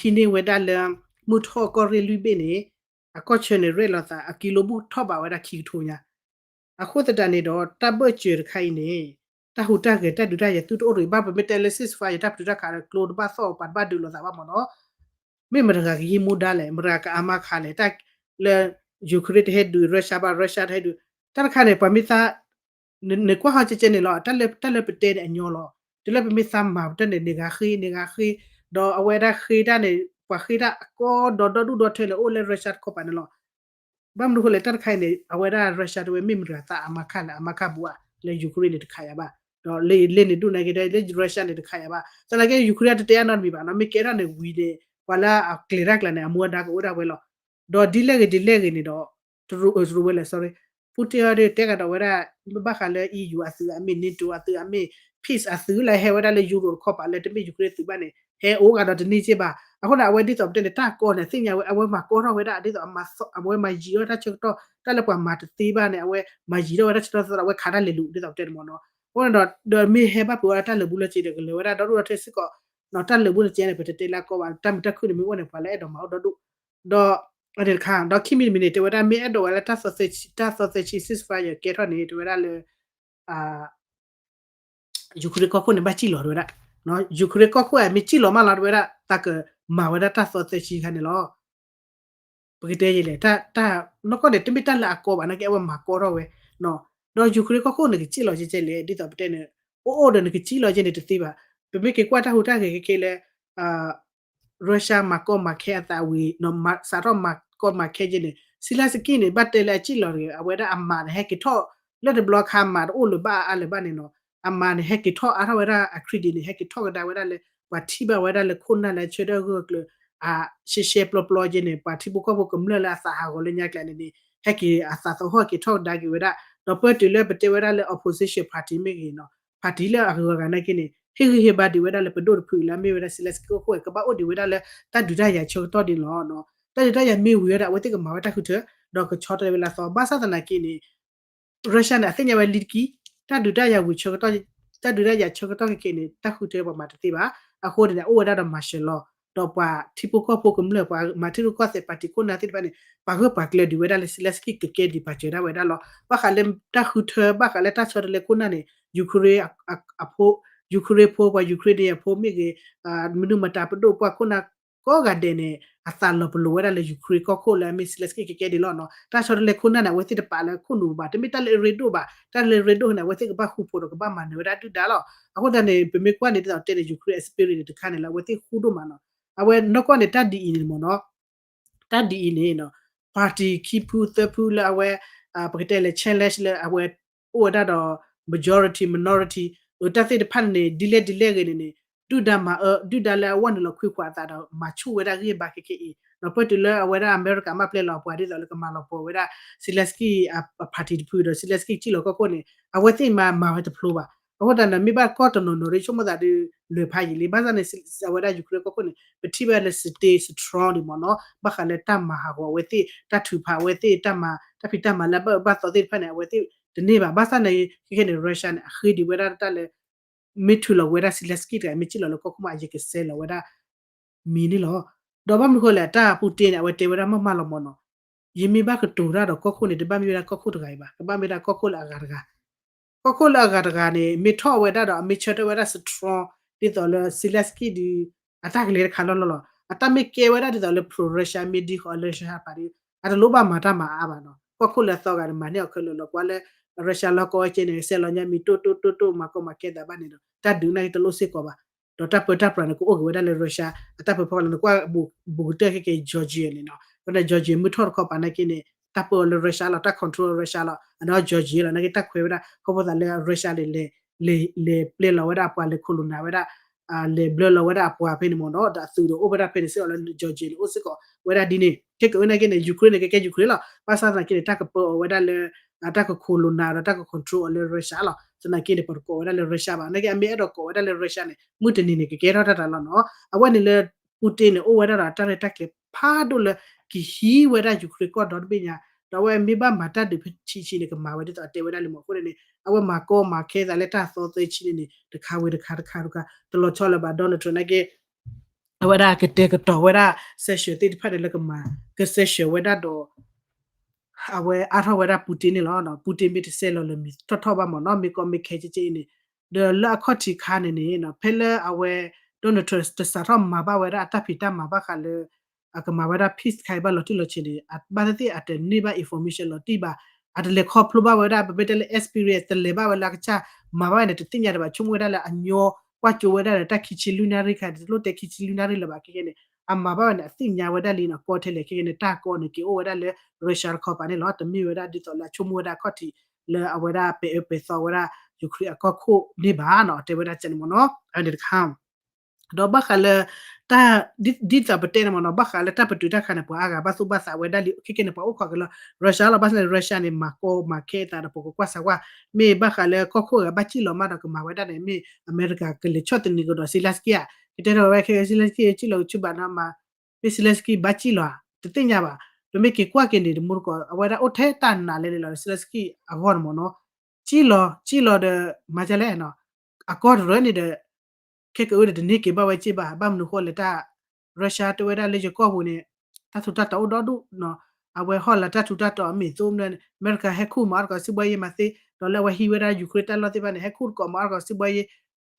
ဟံးန့ၢ်ဝဲဒၣ်လၢ မုၢ်ထီၣ်ကီၢ်ရ့ၣ်လွံၢ်ဘ့ၣ်န့ၣ် အကီၢ်ဆၢန့ၣ် ရဲၣ်လီၤသးအကံလိဘူၣ်ထီၣ်ဘးဝဲဒၣ်ခံကထိညါ အဃိသတးန့ၣ်ဒီး တၢ်ဘၢၣ်စၢၤတခါအံၤန့ၣ် တၢ်ဟူးတၢ်ဂဲၤတၢ်ဒုးတၢ်ယၤသုတအိၣ်ရံၣ်ဘၣ် ပမ့ၢ်တဲလၢ ceasefire တၢ်ပတုာ်တၢ်ခးဒီး ကျိတဘၣ်သီၣ်ပှၤတဘၣ်ဒုးလိာ်သးဘၣ်မ့ၢ်နီၤ မ့ၢ်မတၤတဂၤကဟံးမူဒါလဲၣ် မတၤတဂၤကအါမးခါလဲၣ် တၢ်လၢ Ukraine တဟဲဒုး Russia ဘၣ် Russia တဟဲဒုး တၢ်တခါန့ၣ် ပှၤမ့ၢ်သး နကွၢ်ဟီကဲကဲန့ၣ်လီၤ တၢ်လၢပတဲန့ၣ်အညီလီၤ တုၤလၢပမ့ၢ်သးမၤပတၢ်န့ၣ် န့ၢ်ဂၤဃ့ န့ၢ်ဂၤဃ့ ဒီးအဝဲဒၣ်ဃ့တၢ်န့ၣ် ပှၤဃ့တၢ်အကီဒီးဒီဒူၣ်ဒီထၢလၢအိၣ်လၢ Russia တခီပၤန့ၣ်လီၤ ဘၣ်မနုၤဃိလဲၣ် တၢ်တခါအံၤန့ၣ် အဝဲဒၣ် Russia တဝဲမ့ၢ်မတၤသးအါမးခါလဲၣ် အါမးခါဘူးဧါ လၢ Ukraine န့ၣ်တခးယၤဘၣ် ဒီးလၢန့ၣ်ဒိၣ်နာ်က့ဒီး လၢ Russia န့ၣ်တခးယၤဘၣ် သနာ်က့ Ukraine တတဲအါနီတမံၤဘၣ်နီၤ မ့ၢ်ကဲထီၣ်န့ၣ်ဝံၤန့ၣ် ပှၤလၢအကျဲၤတၢ်ကျဲၤန့ၣ် အမူအဒါကအိၣ်ဒၣ်ဝဲလီၤ ဒီးဒ်လဲၣ်ဂ့ၤဒ်လဲၣ်ဂ့ၤန့ၣ်ဒီး တရူးဝဲလဲၣ် sorry Putin အီၤဒီးတဲကဒီးဝဲဒၣ် ဘၣ်ဃးလၢ EU အသုးအမ့ၢ် NATO အသုးအမ့ၢ် peace အသုးလၢဟဲဝဲဒၣ်လၢ Europe တခီပၤလၢတမ့ၢ် Ukraine သုးဘၣ်န့ၣ် ဟဲအိၣ်ဂၤဒီးတန့ၢ်က့ဘၣ် အဃိန့ၣ် အဝဲဒ်သိးပတဲန့ၣ် တၢ်ကီန့ၣ် သ့ၣ်ညါဝဲ အဝဲမၤကီထီၣ်ဝဲဒၣ်ဒ်သိး အဝဲမၤယံာ်ထီၣ်တၢ်ဆၢကတီၢ် တၢ်လၢပှၤမၤတသ့ဘၣ်န့ၣ် အဝဲမၤယံာ်ထီၣ်ဝဲဒၣ်ဆၢကတီၢ် အဝဲခးတၢ်လဲၤလူၤဒ်သိးပတဲန့ၣ်မ့ၢ်နီၤ အဃိန့ၣ်ဒီး ဒီးမ့ၢ်ဟဲဘၣ်ပှဲၤဝဲဒၣ်တၢ်လၢာ်ဘူၣ်လၢာ်စ့ဒီး ကလဲၤဝဲဒၣ်ဒီဒူၣ်ဒီထၢစ့ၢ်ကီး တၢ်လၢာ်ဘူၣ်လၢာ်စ့န့ၣ် ပတတဲလၢအကီဘၣ် တၢ်မုာ်တၢ်ခုၣ်န့ၣ်မ့ၢ်အိၣ်န့ၣ် ပှၤလၢအဲၣ်ဒိးမၤအိၣ်ဒီဒူၣ် ဒီး အန့ၣ်တခါ ဒီးခံမံၤတမံၤန့ၣ် တဲဝဲဒၣ် မ့ၢ်အဲၣ်ဒိးဝဲလၢ တၢ်သီသၢဆံ ceasefire ကဲထီၣ်န့ၣ် တဲဝဲဒၣ်လၢ Ukraine ကီၢ်ခိၣ်န့ၣ် ဘၣ်စံၣ်လီၤ တဲဝဲဒၣ် Ukraine ကီၢ်ခိၣ်အမ့ၢ်စံၣ်လီၤမးလီၤ တဲဝဲဒၣ် သးကမၤဝဲဒၣ်တၢ်သီသၢဆံခါန့ၣ်လီၤ ပကတဲယဲလဲၣ် တၢ် နီၢ်ကီၢ်န့ၣ် တမ့ၢ်တၢ်လၢအကီဘၣ် နာ်က့အဝဲမၤကီထီၣ်ဝဲ ဒီး Ukraine ကီၢ်ခိၣ်န့ၣ် ကစံၣ်လီၤကဲကဲလဲၣ် ဒ်သိးပတဲန့ၣ် အိၣ်အိၣ်ဒီးနကစံၣ်လီၤကဲန့ၣ်တသ့ဘၣ် ပမ့ၢ်က့ၤကွၢ်တၢ်ဟူးတၢ်ဂဲၤကဲကဲလၢ Russia မၤကီမၤခဲအသးဝံၤ စးထီၣ်မၤကီမၤခဲကဲန့ၣ် Zelensky န့ၣ် ဘၣ်တဲလၢအစံၣ်လီၤတဂ့ၤ အဝဲဒၣ်အမၤန့ၣ် ဟဲက့ၤထီၣ် လၢတဘျီခါမၤတအိၣ်လၢၤဘၣ်အါလၢၤဘၣ်န့ၣ်နီၤ, အမၤန့ၣ် ဟဲက့ၤထီၣ်အါထီၣ်ဝဲဒၣ်အ credit န့ၣ် ဟဲက့ၤထီၣ်ကဒါဝဲဒၣ်လၢ ပှၤထံၣ်ဘၣ်ဝဲဒၣ်လၢခိၣ်နၢ်လၢဆၢထၢၣ်ဂၢၢ်ကျၢၤ အရှဲရှဲပျီပျီက့န့ၣ် ပှၤထံဖိကီၢ်ဖိကမျၢၢ်လၢအသးဟးဂီၤလၢညါကျဲန့ၣ်န့ၣ် ဟဲက့ၤအသးသဟီၣ်က့ၤထီၣ်ကဒါက့ၤဝဲဒၣ်, ဒီးပၢၢ်တုၤလၢပတဲဝဲဒၣ်လၢ opposition party မ့ၢ်ဂ့ၤနီၤ, party လၢအဂုၤအဂၤနာ်က့န့ၣ် ဟ့ၣ်ဂံၢ်ဟ့ၣ်ဘါဒံးဝဲဒၣ်လၢပဒိၣ်တဖုလၢအမ့ၢ်ဝဲဒၣ် Zelensky ကီၢ်ခိၣ် ကဘၣ်အိၣ်ဒံးဝဲဒၣ်လၢတၢ်ဒုးတၢ်ယၤဆၢကတီၢ်ဒ်န့ၣ်လီၤ. တၢ်ဒုးတၢ်ယၤမ့ၢ်ဝံၤဝဲဒၣ် အဝဲသ့ၣ်ကမၤဝဲတၢ်ဃုထၢ ဒီးကဆီတလဲဝဲလၢအသီ ဘၣ်ဆၣ်သနာ်က့န့ၣ် Russia န့ၣ် အသ့ၣ်ညါဝဲလံတက့ၢ်, တၢ်ဒုးတၢ်ယၤဝံၤဆၢကတီၢ် တၢ်ဒုးတၢ်ယၤဆၢကတီၢ်ခဲက့န့ၣ် တၢ်ဃုထၢပှၤမၤတသ့ဘၣ်. အဃိန့ၣ် အအိၣ်ဝဲဒၣ်ဒီး martial law ဒီးပှၤထံဖိကီၢ်ဖိကမျၢၢ် ပှၤမၤထံရူၢ်ကီၢ်သဲး party ခိၣ်နၢ်သ့ၣ်တဖၣ်န့ၣ် ပှၤဂၢၢ်ပှၤကျၢၤဒံးဝဲဒၣ်လၢ Zelensky ကကဲဒံးပာ်စၢၤဒၣ်ဝဲဒၣ်လီၤ. ဘၣ်ဃးလၢတၢ်ဃုထၢ ဘၣ်ဃးလၢတၢ်ဆီတလဲခိၣ်နၢ်န့ၣ် Ukraine အဖိ Ukraine ဖိ ပှၤ Ukrainian ဖိမ့ၢ်ဂ့ၤ မနုၤမတၤပဒိၣ်ပှၢ်ခိၣ်နၢ် ကိးဂၤဒဲးန့ၣ် အသးလီၤပလိာ်ဝဲဒၣ်လၢ Ukraine ကီၢ်ခိၣ်လၢအမ့ၢ် Zelensky ကကဲဒံးလီၤနီၤ. တၢ်ဆီတလဲခိၣ်နၢ်န့ၣ် အဝဲသ့ၣ်တပာ်လၢခိၣ်နူာ်ဘၣ်, တမ့ၢ်တၢ်လၢအရ့ဒိၣ်ဘၣ်, တၢ်လၢအရ့ဒိၣ်န့ၣ် အဝဲသ့ၣ်ကဘၣ်ဃူဖိးဒီးကဘၣ်မၤနၢၤဝဲဒၣ်ဒုၣ်ဒါလီၤ. အဃိသတးန့ၣ် ပမ့ၢ်ကွၢ်န့ၣ် ဒ်သိးတဲန့ၣ် Ukraine spirit န့ၣ် တခါန့ၣ်လၢအဝဲသ့ၣ်ဃူဒိၣ်မးနီၤ. အဝဲနီၢ်ကီၢ်န့ၣ် တၢ်ဒ်အံၤန့ၣ်မ့ၢ်နီၤ တၢ်ဒ်အံၤန့ၣ်နီၤ party ခံဖုသၢဖုလၢအဝဲ ပကတဲလၢ challenge လၢအဝဲအိၣ်ဝဲဒၣ်ဒီး majority minority အတၢ်သ့ၣ်တဖၣ်န့ၣ်န့ၣ် ဒ်လဲၣ်ဒ်လဲၣ်ဂ့ၤန့ၣ်န့ၣ် ဒုၣ်ဒါမၤအၢ ဒုၣ်ဒါလၢအဝဲနုာ်လီၤခွံခွးအသးဒီး မၤဆူၣ်ဝဲဒၣ်ဂ့ၢ်ဘါခဲကဲအံၤ ဒီးပၢၢ်တုၤလၢအဝဲဒၣ်အမဲရကၤ မၤပျဲလီၤပှၤဒ်သိးလၢကမၤလီၤပှီၢ်ဝဲဒၣ် Zelensky အ party တဖုဒီး Zelensky စံၣ်လီၤကီၢ်ခိၣ်န့ၣ် အဝဲသ့ၣ်မၤမၤဝဲတဖျိဘၣ်. အဃိသတးန့ၣ် မ့ၢ်ဘၣ်ကီၢ်တနီၤနီၤဒီး ဆိကမိၣ်သးဒုး လဲၤဖးယံာ်လံ ဘၣ်ဆၣ်န့ၣ် အဝဲဒၣ် Ukraine ကီၢ်ခိၣ်န့ၣ် ပထံၣ်ဘၣ်လၢ stay strong ဒံးမ့ၢ်နီၤ ဘၣ်ဃးလၢတၢ်မၤဟးဂီၤအဝဲသ့ၣ် တၢ်ထုးဖးအဝဲသ့ၣ် တၢ်မၤ တၢ်ဖံးတၢ်မၤလၢအဘၣ်အၢဘၣ်သီသ့ၣ်တဖၣ်န့ၣ် အဝဲသ့ၣ်တန့ၢ်ဘၣ်. ဘၣ်ဆၣ်န့ၣ် ခဲခဲန့ၣ် Russia န့ၣ် အဃ့ဒံးဝဲဒၣ်တၢ်လၢ မ့ၢ်ထုးလီၤဝဲဒၣ် Zelensky တဂၤ မ့ၢ်စံၣ်လီၤလၢကီၢ်ခိၣ်မး ယကစဲလီၤဝဲဒၣ် မံၤန့ၣ်လီၤ. ဒီးဘၣ်မနုၤဃိလဲၣ် တၢ် Putin န့ၣ် အဝဲတဲဝဲဒၣ်မ့ၢ်မးလီၤမ့ၢ်နီၤ ယမ့ၢ်ဘၣ်ကတိၤတၢ်ဒီးကီၢ်ခိၣ်န့ၣ် တဘၣ်မ့ၢ်ဝဲဒၣ်ကီၢ်ခိၣ်တဂၤအံၤဘၣ်, ကဘၣ်မ့ၢ်ဒၣ်ကီၢ်ခိၣ်လၢအဂၤတဂၤ ကီၢ်ခိၣ်လၢအဂၤတဂၤန့ၣ် မ့ၢ်ထီၣ်ဝဲဒၣ်ဒီး အမ့ၢ်ဆၢထၢၣ်ဝဲဒၣ် strong ဒ်သိးလၢ Zelensky ဒုး အတၢ်ကလဲၤတခါလီၤလီၤလီၤ. အတၢ်မ့ၢ်ကဲဝဲဒၣ်ဒ်သိးလၢ pro Russia မ့ၢ်ဒ်ဃီ Russia ပာ်ဒုး အတလိၣ်ဘၣ်မၤတၢ်မၤအါဘၣ်နီၤ. ကီၢ်ခိၣ်လၢအသီဂၤန့ၣ် မၤန့ၢ်အီၤခဲလၢာ်လီၤ. ကွၢ်လၢ Russia လီၢ်ကီၢ်ဝဲကဲန့ၣ် ကစဲလီၤညါမံၤတိၢ်တိၢ်တိၢ်တိၢ် မၤကီမၤခဲသးဘၣ်န့ၣ်ဒီး တၢ်ဒုးနာ်က့တလိၣ်စ့ၢ်ကီးဘၣ်. ဒီးတၢ်ပၢတၢ်ပြးန့ၣ် ကအိၣ်က့ၤဝဲဒၣ်လၢ Russia အတၢ်ပၢဖီလာ်န့ၣ် ကွၢ်ဘူးကတၢၢ်ခဲကဲ Georgia န့ၣ်နီၤ. ဒီး Georgia မ့ၢ်ထီၣ်တခီပာ်နာ်က့န့ၣ် တၢ်ပၢအီၤလၢ Russia လီၤ, တၢ် control Russia လီၤ. အနီၢ် Georgia လီၤ နာ်က့တၢ်ခွဲးဝဲဒၣ် ခီဖျိသးလၢ Russia လဲၤ လဲၤ လဲၤပျဲလီၤဝဲဒၣ်အပှၤ လဲၤခိၣ်လိၤနၤဝဲဒၣ် လဲၤဘျၢလီၤဝဲဒၣ်အပှၤဖဲန့ၣ်မ့ၢ်နီၤ, ဒီးအသုးဒီးအိၣ်ဝဲဒၣ်ဖဲန့ၣ်စ့ၢ်ကီးလၢ Georgia န့ၣ် အိၣ်စ့ၢ်ကီးဝဲဒၣ်ဒ်န့ၣ်. ခဲကနံၣ်အံၤနာ်က့န့ၣ် Ukraine န့ၣ် ကကဲ Ukraine လီၤ. ဘၣ်ဆၣ်သနာ်က့န့ၣ် တၢ်ကပၢအီၤဝဲဒၣ်လၢ တၢ်ကခိၣ်လိၤနၤဒီးတၢ်က control အီၤလၢ Russia လီၤ. သနာ်က့န့ၣ် ပတကိးဝဲဒၣ်လၢ Russia ဘၣ်. နာ်က့အမ့ၢ်အဲၣ်ဒိးကိးဝဲဒၣ်လၢ Russia န့ၣ် မုၢ်တနံၤန့ၣ် ကကဲထီၣ်တၢ်တၢ်လီၤနီၤ. အဝဲန့ၣ်လၢ Putin န့ၣ် အိၣ်ဝဲဒၣ်ဒီးတၢ်ရဲၣ်တၢ်ကျဲၤဖးဒိၣ်လၢ ကဟံးဝဲဒၣ် Ukraine ကီၢ်ဒီတဘ့ၣ်ညါ, ဒီးအဝဲမ့ၢ်ဘၣ်မၤတၢ်ဒုးဖဲဆံးဆံးန့ၣ် ကမၤဝဲဒ်သိးအတဲဝဲဒၣ်လံမ့ၢ်. အဃိန့ၣ်န့ၣ် အဝဲမၤကီမၤခဲသးလၢတၢ်သီသၢဆံန့ၣ်န့ၣ် တခါဝံၤတခါတခါတခါ တလီၤဆီလၢၤဘၣ် Donald Trump နာ်က့ အဝဲဒၣ်ကတဲာ်ကတီၤဝဲဒၣ် sanction သ့ၣ်တဖၣ်န့ၣ်လၢကမၤ က sanction ဝဲဒၣ်ဒီး အဝဲအါထီၣ်ဝဲဒၣ် Putin န့ၣ်လီၤ. Putin မ့ၢ်တစဲးလီၤလၢၤမံၤထီၣ်ထီၣ်ဘၣ်မ့ၢ်နီၤ မ့ၢ်ကီမ့ၢ်ခဲကဲကဲအံၤန့ၣ်, ဒီးလၢအခီၣ်ထံးခါန့ၣ်န့ၣ် ဖဲလၢအဝဲ Donald Trump တစးထီၣ်မၤဘၣ်ဝဲဒၣ်အတၢ်ဖံးတၢ်မၤဘၣ်ဃးလၢ အကမၤဝဲဒၣ် peace ခါအံၤဘၣ်လီၤတံၢ်လီၤဆဲးန့ၣ် ဘၣ်သ့ၣ်သ့ၣ်အတန့ၢ်ဘၣ် information လီၤတံၢ်ဘၣ်, အတလဲၤခီဖျိဘၣ်ဝဲဒၣ် ပမ့ၢ်တဲလၢ experience တလဲၤဘၣ်ဝဲလၢအကစၢ်မၤဘၣ်ဝဲန့ၣ် တသ့ၣ်ညါတဘၣ် ဆိကမိၣ်ဝဲဒၣ်လၢအညီ ကွၢ်ကၠိဝဲဒၣ်ဒီးတၢ်ခံဆံလွံၢ်နၣ်ရံၣ်ခါ တလိၣ်တဲခံဆံလွံၢ်နၣ်ရံၣ်လၢၤဘၣ် ခဲကဲန့ၣ် အမၤဘၣ်ဝဲန့ၣ် အသ့ၣ်ညါဝဲဒၣ်လံန့ၣ် ကီထဲလဲၣ် ခဲကဲန့ၣ် တၢ်ကီန့ၣ် က့ၤအိၣ်ဝဲဒၣ်လၢ Russia တခီပၤန့ၣ်လီၤ. တမ့ၢ်ဝဲဒၣ်ဒ်သိးလၢအဆိကမိၣ်ဝဲဒၣ်အခီၣ်ထံး လၢအဝဲဒၣ်ပဲာ်အၢပဲာ်သီဝဲဒၣ် Ukraine အကီၢ်ခိၣ်န့ၣ်ဘၣ်နီၤ တဲဝဲဒၣ်ကဲန့ၣ်မ့ၢ်နီၤ အဝဲန့ၣ်တခါ ဒီးဘၣ်ဃးလၢ တၢ် ဒ်သိးပတဲန့ၣ်မ့ၢ်နီၤ ဘၣ်ဃးလၢတၢ်ပတုာ်တၢ်ခးန့ၣ် ပှၤအါဂၤဘၣ်သူၣ်ဘၣ်သးဝဲဒၣ်လံ ခဲကဲန့ၣ် ပှၤအိၣ်ခိးက့ၤလၢ Russia လီၤ. ဘၣ်ဆၣ်န့ၣ် Russia န့ၣ် မၤကီမၤခဲအသးဒီး ပကကွၢ်စၢၤကွၢ် မ့ၢ်ဘၣ်ဃးလၢကီၢ်ခိၣ်ဂၤဘၣ်စံၣ်လီၤမးဒီးကမၤဝဲဒၣ်န့ၣ် မ့ၢ်အမဲရကၤကလဲၤဆီၣ်သနံးကဒီး Zelensky ဧါ ကတဲထီၣ်ဝဲ ခဲ Zelensky စံၣ်လီၤကဆူဘၣ်နီၤမး မ့ၢ် Zelensky ဘၣ်စံၣ်လီၤဧါ တသ့ၣ်ညါဘၣ်. ပမ့ၢ်က့ၤကွၢ်က့ၤန့ၣ် တမူတကိး အဝဲဒၣ်အိၣ်ထဲတၢ်နာ်လဲၣ်န့ၣ်လီၤ Zelensky အဂီၢ်န့ၣ်မ့ၢ်နီၤ စံၣ်လီၤ စံၣ်လီၤဒီး မၤဒ်လဲၣ်နီၤ အကီၢ်တရၢန့ၣ်ဒီး ခဲကနံၣ်အံၤဒီးတန့ၢ်က့ၤဘၣ်ဝဲစ့ၢ်ဘၣ် ဘၣ်မနုၤဃိလဲၣ်တၢ် Russia တဲဝဲဒၣ်လၢယကီၢ်ပူၤန့ၣ် တၢ်ထူးတၢ်တီၤအိၣ်ဒီဒူၣ်နီၤ အဝဲဟီၣ်လာ်တၢ်ထူးတၢ်တီၤအမ့ၢ်သိး အမဲရကၤဟဲခူၣ်မၤအီၣ်တကိးစံးဘှီယ့မၤသ့ ဒီးလၢအဝဲဟံးဝဲဒၣ် Ukraine တၢ်လီၢ်သ့ၣ်တဖၣ်န့ၣ် ဟဲခူၣ်တကိးမၤအီၣ်တကိးစံးဘှီယ့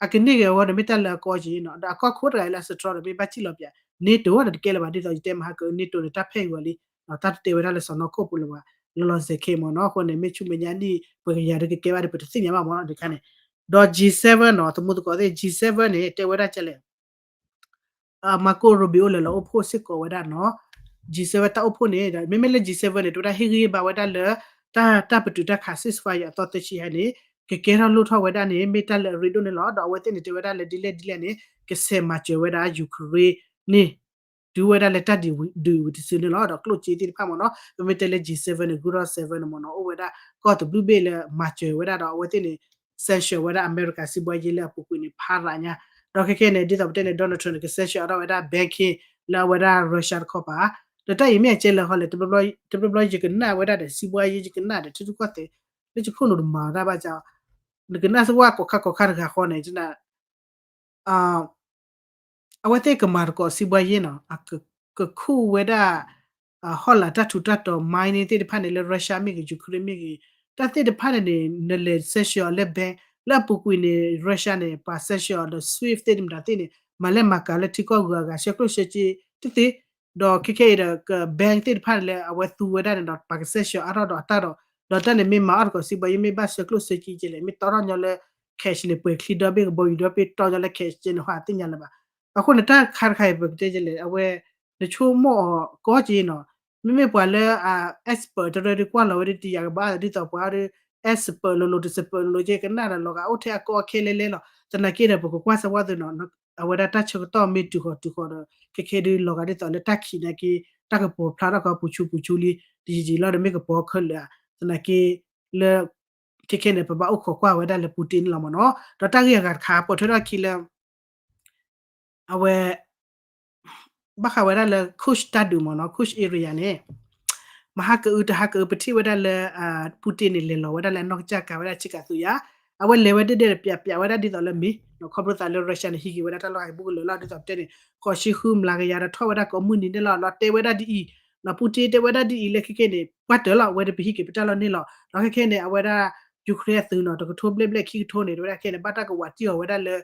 အကန့ၢ်က့ၤအဂီၢ်န့ၣ် မ့ၢ်တၢ်လၢအကီက့ၤနီၤ ဒီးအကီၢ်ခိၣ်တဂၤအံၤလၢ strong ဒီး မ့ၢ်ဘၣ်စံၣ်လီၤပၠး NATO န့ၣ်တကဲလၢၤဘၣ် ဒ်သိးယတဲမဟါက NATO န့ၣ် တၢ်ဖဲအံၤဝဲလံ တၢ်တတဲဝဲဒၣ်လၢစီၤနီၢ်ခိၣ်ပူၤလၢၤဘၣ် လီၤလီၤဆဲးဆဲးမ့ၢ်နီၤ အဃိန့ၣ် မ့ၢ်ဆူမဲာ်ညါနံၣ် ပှဲၤကယၤဒီးကကဲဘၣ်ဒီး ပတသ့ၣ်ညါဘၣ်မ့ၢ်နီၤ တခါန့ၣ် ဒီး G seven နီၤ သမူသကိးသ့ၣ် G seven န့ၣ် တဲဝဲဒၣ်ကဲလဲၣ် Marco Rubio လဲၤလီၤအိၣ်ဖှိၣ်စ့ၢ်ကီးဝဲဒၣ်နီၤ G seven တၢ်အိၣ်ဖှိၣ်န့ၣ် ဒီးမ့မ့ၢ်လၢ G seven န့ၣ် တဲဝဲဒၣ်ဟ့ၣ်ဂံၢ်ဟ့ၣ်ဘါဝဲဒၣ်လၢ တၢ် တၢ်ပတုာ်တၢ်ခး ceasefire အသီသၢဆံဟဲန့ၣ် ကကဲထီၣ်လိၣ်ထီၣ်ဝဲဒၣ်န့ၣ် မ့ၢ်တၢ်လၢအရ့ဒိၣ်န့ၣ်လီၤ. ဒီးအဝဲသ့ၣ်န့ၣ်တဲဝဲဒၣ်လၢဒ်လဲၣ်ဒ်လဲၣ်န့ၣ် ကဆဲးမၤစၢၤဝဲဒၣ် Ukraine န့ၣ် တုၤဝဲဒၣ်လၢတၢ်ဒုးဝံၤတစုန့ၣ်လီၤ. ဒီးကျိၣ်စ့သ့ၣ်တဖၣ်မ့ၢ်နီၤ ပမ့ၢ်တဲလၢ G seven န့ၣ် ဂုၢ်ထီၣ် seven န့ၣ်မ့ၢ်နီၤ အိၣ်ဝဲဒၣ် ကီၢ်တဘျုးဘ့ၣ်လၢမၤစၢၤဝဲဒၣ်ဒီး အဝဲသ့ၣ်န့ၣ် sanction ဝဲဒၣ်အမဲရကၤစံးဘှါယ့လၢအပူၤကွံာ်န့ၣ် ဖးရၤညါ ဒီးခဲခဲန့ၣ် ဒ်သိးပတဲန့ၣ် Donald Trump န့ၣ် က sanction အီၤထီၣ်ဝဲဒၣ် banking လၢအဝဲဒၣ် Russia တခီပၤ ဒီးတၢ်အံၤမ့ၢ်အကဲလၢာ်ဃီလဲၣ် တဘျီဘျီယကနၣ်ဝဲဒၣ်ဒီး စံးဘှါယ့ ယကနၣ်ဒီး ထံရူၢ်ကီၢ်သဲး လၢယခိၣ်နူာ်တမၤတၢ်ဘၣ်က နကနၣ်စ့ၢ်ကီးကီၢ်ခါကီၢ်ခါတဂၤဃီန့ၣ် အဝဲသ့ၣ်ကမၤသကိးစံးဘှါယ့နီၤ ကခူၣ်ဝဲဒၣ် ဟီၣ်လာ်တၢ်ထူးတၢ်တီၤ mining သ့ၣ်တဖၣ်န့ၣ် လၢ Russia မ့ၢ်ဂ့ၤ Ukraine မ့ၢ်ဂ့ၤ တၢ်သ့ၣ်တဖၣ်န့ၣ်န့ၣ် နလဲၤ sanction အီၤလၢ bank လၢအပူၤကွံာ်န့ၣ် Russia န့ၣ် ပှၤ sanction အီၤဒီး swift သ့ၣ်တမတၤသ့ၣ်န့ၣ် မၤလဲၢ်မၤကၤလၢထံကီၢ်ဂုၤအဂၤ ဆှၢကျိၣ်ဆှၢစ့တသ့ ဒီးခဲခဲအံၤဒီး က bank သ့ၣ်တဖၣ်န့ၣ်လၢအဝဲသူဝဲဒၣ်န့ၣ်ဒီး ပှၤက sanction အါထီၣ်ဒီးအတၢ်ဒီး ဒီးတၢ်န့ၣ်မ့ၢ်မၤအီၣ်သကိးစံးဘှါယ့ မ့ၢ်ဘၣ်ဆှၢကျိၣ်ဆှၢစ့ကဲလဲၣ် မ့ၢ်တီထီၣ်ညီလၢ cash န့ၣ် ပှဲၤချံဒီဘ့ၣ် ကဘီယူၤဒီဘ့ၣ်တီညီလၢ cash ကဲန့ၣ် ဟီသ့ၣ်ညါလၢၤဘၣ်. အဃိန့ၣ် တၢ်ခါတခါအံၤ ပကတဲကဲလဲၣ် အဝဲ နဆိကမိၣ်အီၤကီက့နီၤ မ့မ့ၢ်ပှၤလၢအ expert တရၢဒုးကွၢ်လီၤဝဲဒ်တယၤကဘၣ် ဒ်သိးပှၤအီၤဒုး expert လိၤလိၤ တ expert လိၤလိၤကဲ ကနၣ်ဒီးလီၤဂာ်အိၣ်ထဲအကီအခဲလဲလဲလီၤ. သနာ်က့ဒီး ပကကွၢ်စၢၤဝဲသုနီၤ အဝဲဒၣ်တၢ်ဆၢကတီၢ်မ့ၢ်တုၤဃီၤတုၤဃီၤဒီး ခဲခဲဒုးလီၤဂာ်ဒ်သိးလၢတၢ်ခံးနာ်က့ တၢ်ကပီၤဖျါထီၣ်ကီးပူၤဆူပူၤဆူလံ တယံာ်ယံာ်လီၤဒီးမ့ၢ်ကပီၤခဲလၢာ်ဧါ သနာ်က့ လၢ ခဲခဲန့ၣ် ပဘၣ်အိၣ်ခိးကွၢ်ဝဲဒၣ်လၢ Putin န့ၣ်လီၤမ့ၢ်နီၤ ဒီးတၢ်ဂ့ၢ်အဂၤတခါ ပိာ်ထွဲထီၣ်ခံလၢ အဝဲ ဘၣ်ဃးဝဲဒၣ်လၢ Kursk တၢ်ဒုးမ့ၢ်နီၤ Kursk area န့ၣ် မဟါကအု တဟါကအု ပထံၣ်ဝဲဒၣ်လၢ Putin န့ၣ် လဲၤလီၤဝဲဒၣ်လၢအနီၢ်ကစၢ်ကၤဝဲဒၣ်ဆ့ကၤသူယၤ အဝဲလဲၤဝဲဒၣ်ဒီး ပျးပျးဝဲဒၣ်ဒ်သိးလၢမ့ၢ် ခီဖျိသးလၢ Russia န့ၣ် ဟံးက့ၤဝဲဒၣ်တၢ်လီၢ်ဟဲဘူၣ်ကလၢာ်လီၤ ဒ်သိးပတဲန့ၣ် ဃိးဆံဃုမျးကယၤဒီးထီၣ်ဝဲဒၣ်ကိးမုၢ်နံၤန့ၣ်လီၤ လီၤတဲဝဲဒၣ်ဒ်အံၤ လီၤ Putin တဲဝဲဒၣ်ဒ်အံၤလၢခဲခဲန့ၣ် ပှၢ်တၢၢ်လီၤ အဝဲဒၣ်ပဟံးက့ၤပတၢ်လီၢ်န့ၣ်လီၤ ဒီးခဲခဲန့ၣ် အဝဲဒၣ် Ukraine အသုးနီၤ တကထိဘျဲၣ်ဘျဲၣ်ခံကထိန့ၣ် တဲဝဲဒၣ်ခဲန့ၣ် ဘၣ်တၢ်ကဝးတံၢ်အီၤဝဲဒၣ်လၢ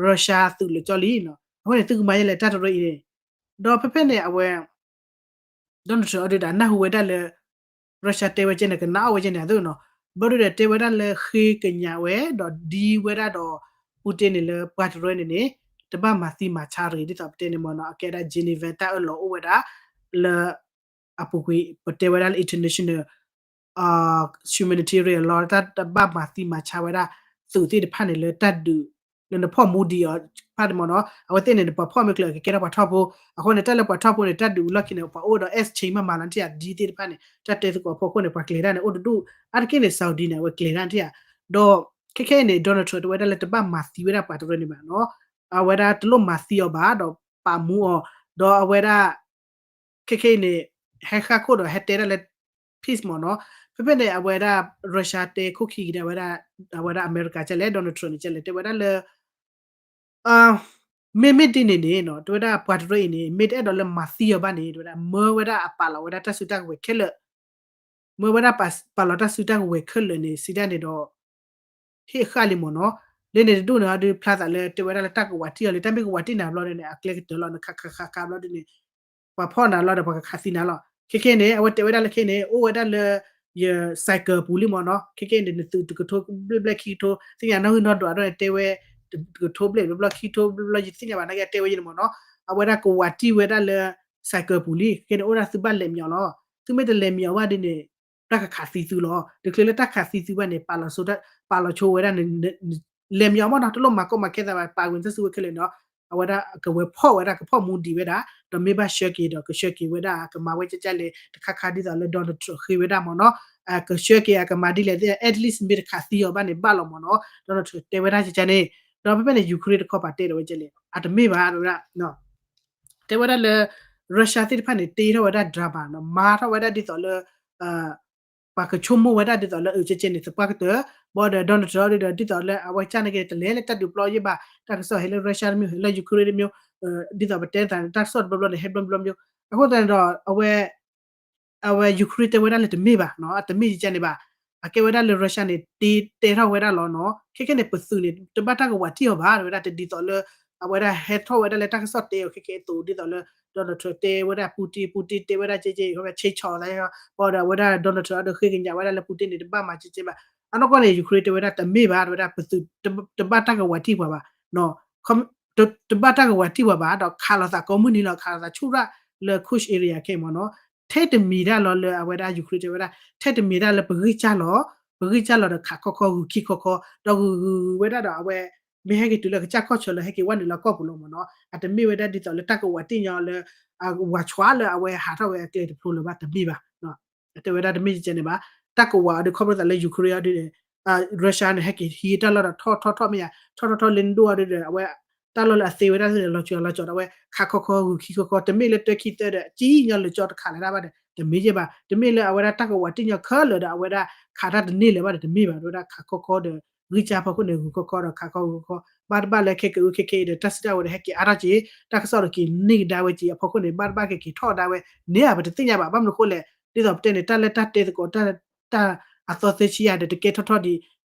Russia သုးလၢာ်ကၠီလံနီၤ အဃိန့ၣ် သုကမၤယဲလဲၣ်တၢ်တရၢအံၤန့ၣ် ဒီးဖဲဖဲန့ၣ် အဝဲ Donald Trump အီၤဒုးဒီးနၢ်ဟူဝဲဒၣ်လၢ Russia တဲဝဲကဲန့ၣ် ကနၣ်အီၣ်ဝဲကဲန့ၣ်အသိးနီၤ ဘျီဒုးဒီးတဲဝဲဒၣ်လၢဃ့ကညးဝဲ ဒီးဒ်ဝဲဒၣ်ဒီး Putin န့ၣ်လၢပှၤတရၢန့ၣ်န့ၣ် တဘၣ်မၤသံမၤဆါတဂ့ၤ ဒ်သိးပတဲန့ၣ်မ့ၢ်နီၤ အကဲဒၣ် Geneva တၢ်အၢၣ်လီၤအိၣ်ဝဲဒၣ် လၢ အပူၤကွံာ် ပတဲဝဲဒၣ်လၢ international humanitarian law တၢ်တဘၣ်မၤသံမၤဆါဝဲဒၣ် သုးသ့ၣ်တဖၣ်န့ၣ်လၢတၢ်ဒုး လၢနဖီၣ်မူဒံးအီၤတဖၣ်န့ၣ်မ့ၢ်နီၤ အဝဲသ့ၣ်န့ၣ် ပှၤဖီၣ်မ့ၢ်ကျၢၤ ကကဲထီၣ်ပှၤထီၣ်ဖိ အဃိန့ၣ် တၢ်လၢပှၤထီၣ်ဖိန့ၣ် တၢ်ဒုးဝံၤလီၢ်ခံန့ၣ် ပှၤအိၣ်ဒီး exchange မးမးလီၤ နထံၣ်ဧါ ဒ်သ့ၣ်တဖၣ်န့ၣ် တၢ်တဲသကိးဖီခိၣ်န့ၣ် ပှၤကျဲၤတၢ်န့ၣ် အိၣ်တဒူၣ် အါတက့ၢ်န့ၣ် Saudi န့ၣ် အဝဲကျဲၤတၢ်နထံၣ်ဧါ ဒီး ခဲခဲအံၤန့ၣ် Donald Trump တဲဝဲဒၣ်လၢတဘၣ်မၤသံဝဲဒၣ်ပှၤတရၢန့ၣ်ဘၣ်နီၤ အဝဲဒၣ်တလိၣ်မၤသံအီၤဘၣ် ဒီးပာ်မူအီၤ ဒီးအဝဲဒၣ် ခဲခဲအံၤန့ၣ် ဟဲဃၣ်ခိၣ်ဒီးဟဲတဲဒၣ်လၢ peace မ့ၢ်နီၤ ဖဲဖဲန့ၣ် အဝဲဒၣ် Russia တဲခိၣ်ခံက့ၤန့ၣ် အဝဲဒၣ် အဝဲဒၣ်အမဲရကၤကဲလဲၣ် Donald Trump န့ၣ် ကဲလဲၣ် တဲဝဲဒၣ်လၢ မ့မ့ၢ်ဒ်န့ၣ်န့ၣ် တဲဝဲဒၣ်ပှၤတရၢအံၤန့ၣ် မ့ၢ်တအဲၣ်ဒိးလၢမၤသံအီၤဘၣ်န့ၣ် တဲဝဲဒၣ် မၢဝဲဒၣ်အပာ်လီၤဝဲဒၣ်တၢ်စုတၢ်ကဝဲၤခဲလၢာ် မၢဝဲဒၣ်ပာ်လီၤတၢ်စုတၢ်ကဝဲၤခဲလၢာ်န့ၣ် စံးဒၣ်န့ၣ်ဒီး ဟ့ၣ်ဃၣ်လံမ့ၢ်နီၤ လၢန့ၣ်တဒူၣ်န့ၣ် အဒုးဖျါသးလၢတဲဝဲဒၣ်လၢတၢ်ကဝးတံၢ်အီၤလံ တၢ်မ့ၢ်ကဝးတံၢ်နၤဘျီန့ၣ် အကျဲကတၢၢ်လီၤ နခးခးခးခးဘျီဒ်န့ၣ် ပှၤဖီၣ်နၤလီၤဒီး ပှၤကခးသံနၤလီၤ ခဲခဲန့ၣ် အဝဲတဲဝဲဒၣ်လၢခဲန့ၣ် အိၣ်ဝဲဒၣ်လၢ ယ cycle ပူၤလံမ့ၢ်နီၤ ခဲခဲန့ၣ် နသုးတကထိဘျဲၣ်ဘျဲၣ်ခံကထိ သ့ၣ်ညါနီၣ်ဂံၢ်နီၣ်ဒွးဒီးန့ၣ် တဲဝဲ တကထိဘျဲၣ်ဘျီခံကထိဘျီ ယတသ့ၣ်ညါဘၣ်နာ်က့ တဲဝဲယဲန့ၣ်မ့ၢ်နီၤ အဝဲဒၣ်ကဝးတံၢ်ဝဲဒၣ်လၢ cycle ပူၤလံ ခဲခဲန့ၣ် အိၣ်ဒၣ်သုဘၣ်လဲၤမံအီၤလီၤ သုမ့ၢ်တလဲၤမံအီၤဘၣ်ဒ်န့ၣ် တၢ်ကခးသံသုလီၤ တချုးလၢတၢ်ခးသံသုဘၣ်န့ၣ် ပာ်လီၤဆိဝဲဒၣ် လဲၤမံအီၤမ့ၢ်နီၤ တလိၣ်မၤကီမၤခဲသးဘၣ် ပာ်ဝဲတၢ်စုဝဲခဲလၢာ်န့ၣ် အဝဲဒၣ်ကဝဲၤဖီၣ်ဝဲဒၣ် ကဖီၣ်မူဒံးဝဲဒၣ် ဒီးမ့ၢ်ဘၣ်ဆှၢက့ၤဒီး ကဆှၢက့ၤဝဲဒၣ် ကမၤဝဲကကလဲၣ် တခါခါဒ်သိးလၢ Donald Trump ဃ့ဝဲဒၣ်မ့ၢ်နီၤ ကဆှၢက့ၤအကမၤဒ်လဲၣ် at least မ့ၢ်တခးသံအီၤဘၣ်န့ၣ် ဘၣ်လီၤမ့ၢ်နီၤ Donald Trump တဲဝဲဒၣ်ကကန့ၣ် ဒီးဖဲဖဲန့ၣ် Ukraine တခီပၤတဲဒီးဝဲကလဲၣ် အတမ့ၢ်ဘၣ် တဲဝဲဒၣ် တဲဝဲဒၣ်လၢ Russia သ့ၣ်တဖၣ်န့ၣ် တ့ထီၣ်ဝဲဒၣ် drama နီၤ မၤထီၣ်ဝဲဒၣ်ဒ်သိးလၢ ပှၤကဆိကမိၣ်ဝဲဒၣ်ဒ်သိးလၢ အကဲန့ၣ် သပှၢ်ကတၢၢ် ဘၣ်ဒီး Donald Trump ဒီး ဒ်သိးလၢအဝဲကန့ၣ်က့ၤ တလဲၤလၢတၢ်ဒုးပျီယ့ၢ်ဘၣ် တၢ်ကစီၣ်ဟဲလၢ Russia တမံၤ ဟဲလၢ Ukraine တမံၤ ဒ်သိးပတဲသးန့ၣ် တၢ်ကစီၣ်တဘျီဘျီန့ၣ် ဟဲဘျီဘျီမံၤ အဃိသတးန့ၣ်ဒီး အဝဲ အဝဲ Ukraine တဲဝဲဒၣ်လၢတမ့ၢ်ဘၣ်နီၤ အတမ့ၢ်ယကန့ၣ်ဘၣ် အကဲဝဲဒၣ်လၢ Russia န့ၣ် တ့တဲထီၣ်ဝဲဒၣ်လီၤနီၤ ခဲခဲန့ၣ် ပသုးန့ၣ် တဘၣ်တၢ်ကဝးတံၢ်အီၤဘၣ် တဲဝဲဒၣ် တဒ်သိးလၢ အဝဲဒၣ်ဟဲထီၣ်ဝဲဒၣ်လၢတၢ်ကစီၣ်တဲအီၤခဲခဲအသိး ဒ်သိးလၢ Donald Trump တဲဝဲဒၣ် Putin Putin တဲဝဲဒၣ်ကဲကဲ ဆ့ဆီသး ဘၣ်ဒီး အဝဲဒၣ် Donald Trump ဒီးဃ့ကညးဝဲဒၣ်လၢ Putin န့ၣ် တဘၣ်မၤကဲကဲဘၣ် အနီၢ်ကီၢ်န့ၣ် Ukraine တဲဝဲဒၣ်တမ့ၢ်ဘၣ် တဲဝဲဒၣ် ပသုး တဘၣ်တၢ်ကဝးတံၢ်ပှၤဘၣ် တဘၣ်တၢ်ကဝးတံၢ်ပှၤဘၣ် ဒီးခးလိာ်သးကိးမုၢ်နံၤလီၤ ခးလိာ်သးဆူၣ်ရၣ် လၢ Kursk area ခဲအံၤမ့ၢ်နီၤ, ထဲတမံၤဒၣ်လီၤလၢအဝဲဒၣ် Ukraine တဲဝဲဒၣ် ထဲတမံၤဒၣ်လၢပဂံၢ်စၢ်လီၤ, ပဂံၢ်စၢ်လီၤဒီးခးခီခီဂုာ်ခံခီခီ ဒီးဂုာ်ဂုာ်ဝဲဒၣ်ဒီးအဝဲ မ့ၢ်ဟဲက့ၤတုၤလၢကစၢ်ကီၢ်ဆၢလၢဟဲက့ၤဝဲနုာ်လၢကီၢ်ပူၤလီၤမ့ၢ်နီၤ, အတမ့ၢ်ဝဲဒၣ်ဒ်သိးလၢတၢ်ကဝးတံၢ်ညီလၢ ဝးဆှးလၢအဝဲဟးထီၣ်ဝဲအကျဲတဖျိလၢၤဘၣ် တမ့ၢ်ဘၣ်. အတဲဝဲဒၣ်တမ့ၢ်ကဲန့ၣ်ဘၣ်, တၢ်ကဝးအီၤဒီးခီဖျိသးလၢ Ukraine အီၤဒီး Russia န့ၣ် ဟဲက့ၤဟံးတၢ်လီၢ်ဒီးထီၣ်ထီၣ်ထီၣ်မ့ၢ်ယါ ထီၣ်ထီၣ်ထီၣ်လၢနဒိၣ်အီၤဒီး အဝဲ တၢ်လီၢ်လၢအသ့ဝဲဒၣ်လီၤစှၤလီၤစှၤဒီးအဝဲ ခးခီခီဂုာ်ခံခီခီ တမ့ၢ်လၢတၢခံသၢဒီး ကံၣ်ညီလၢကၠီတခးလၢၤတၢ်ဘၣ်ဒီး တမ့ၢ်ယဲၢ်ဘၣ်, တမ့ၢ်လၢအဝဲဒၣ်တၢ်ကဝးတံၢ်ညီခဲလၢာ်ဒီးအဝဲဒၣ်ခးတၢ်တန့ၢ်လၢၤဘၣ်ဒီး တမ့ၢ်ဘၣ်, ဝဲဒၣ်ခးခီခီဒီး ဂံၢ်စၢ်ဖီခိၣ်န့ၣ် ဂုာ်ခီခီဒီးခးခီဂုာ်ခီ, ဘၣ်တဘၣ်လၢခဲကအုခဲခဲအံၤဒီး တၢ်စုတၢ်ဝဲၤဒီးဟဲက့ၤအါထီၣ်က့ၤ တၢ်ကစီၣ်ဒီးက့ၤန့ၢ်ကဒါဝဲက့ၤအဖီခိၣ်န့ၣ် ဘၣ်တဘၣ်က့ၤက့ၤထီၣ်ကဒါဝဲန့ၣ်ဧါ ပတသ့ၣ်ညါဘၣ်. ဘၣ်မနုၤအဃိလဲၣ် ဒ်သိးပတဲန့ၣ် တၢ်လၢတၢ်တဲသကိး တၢ်အသီသၢဆံယါဒီး တကဲထီၣ်ထီၣ်ဒံး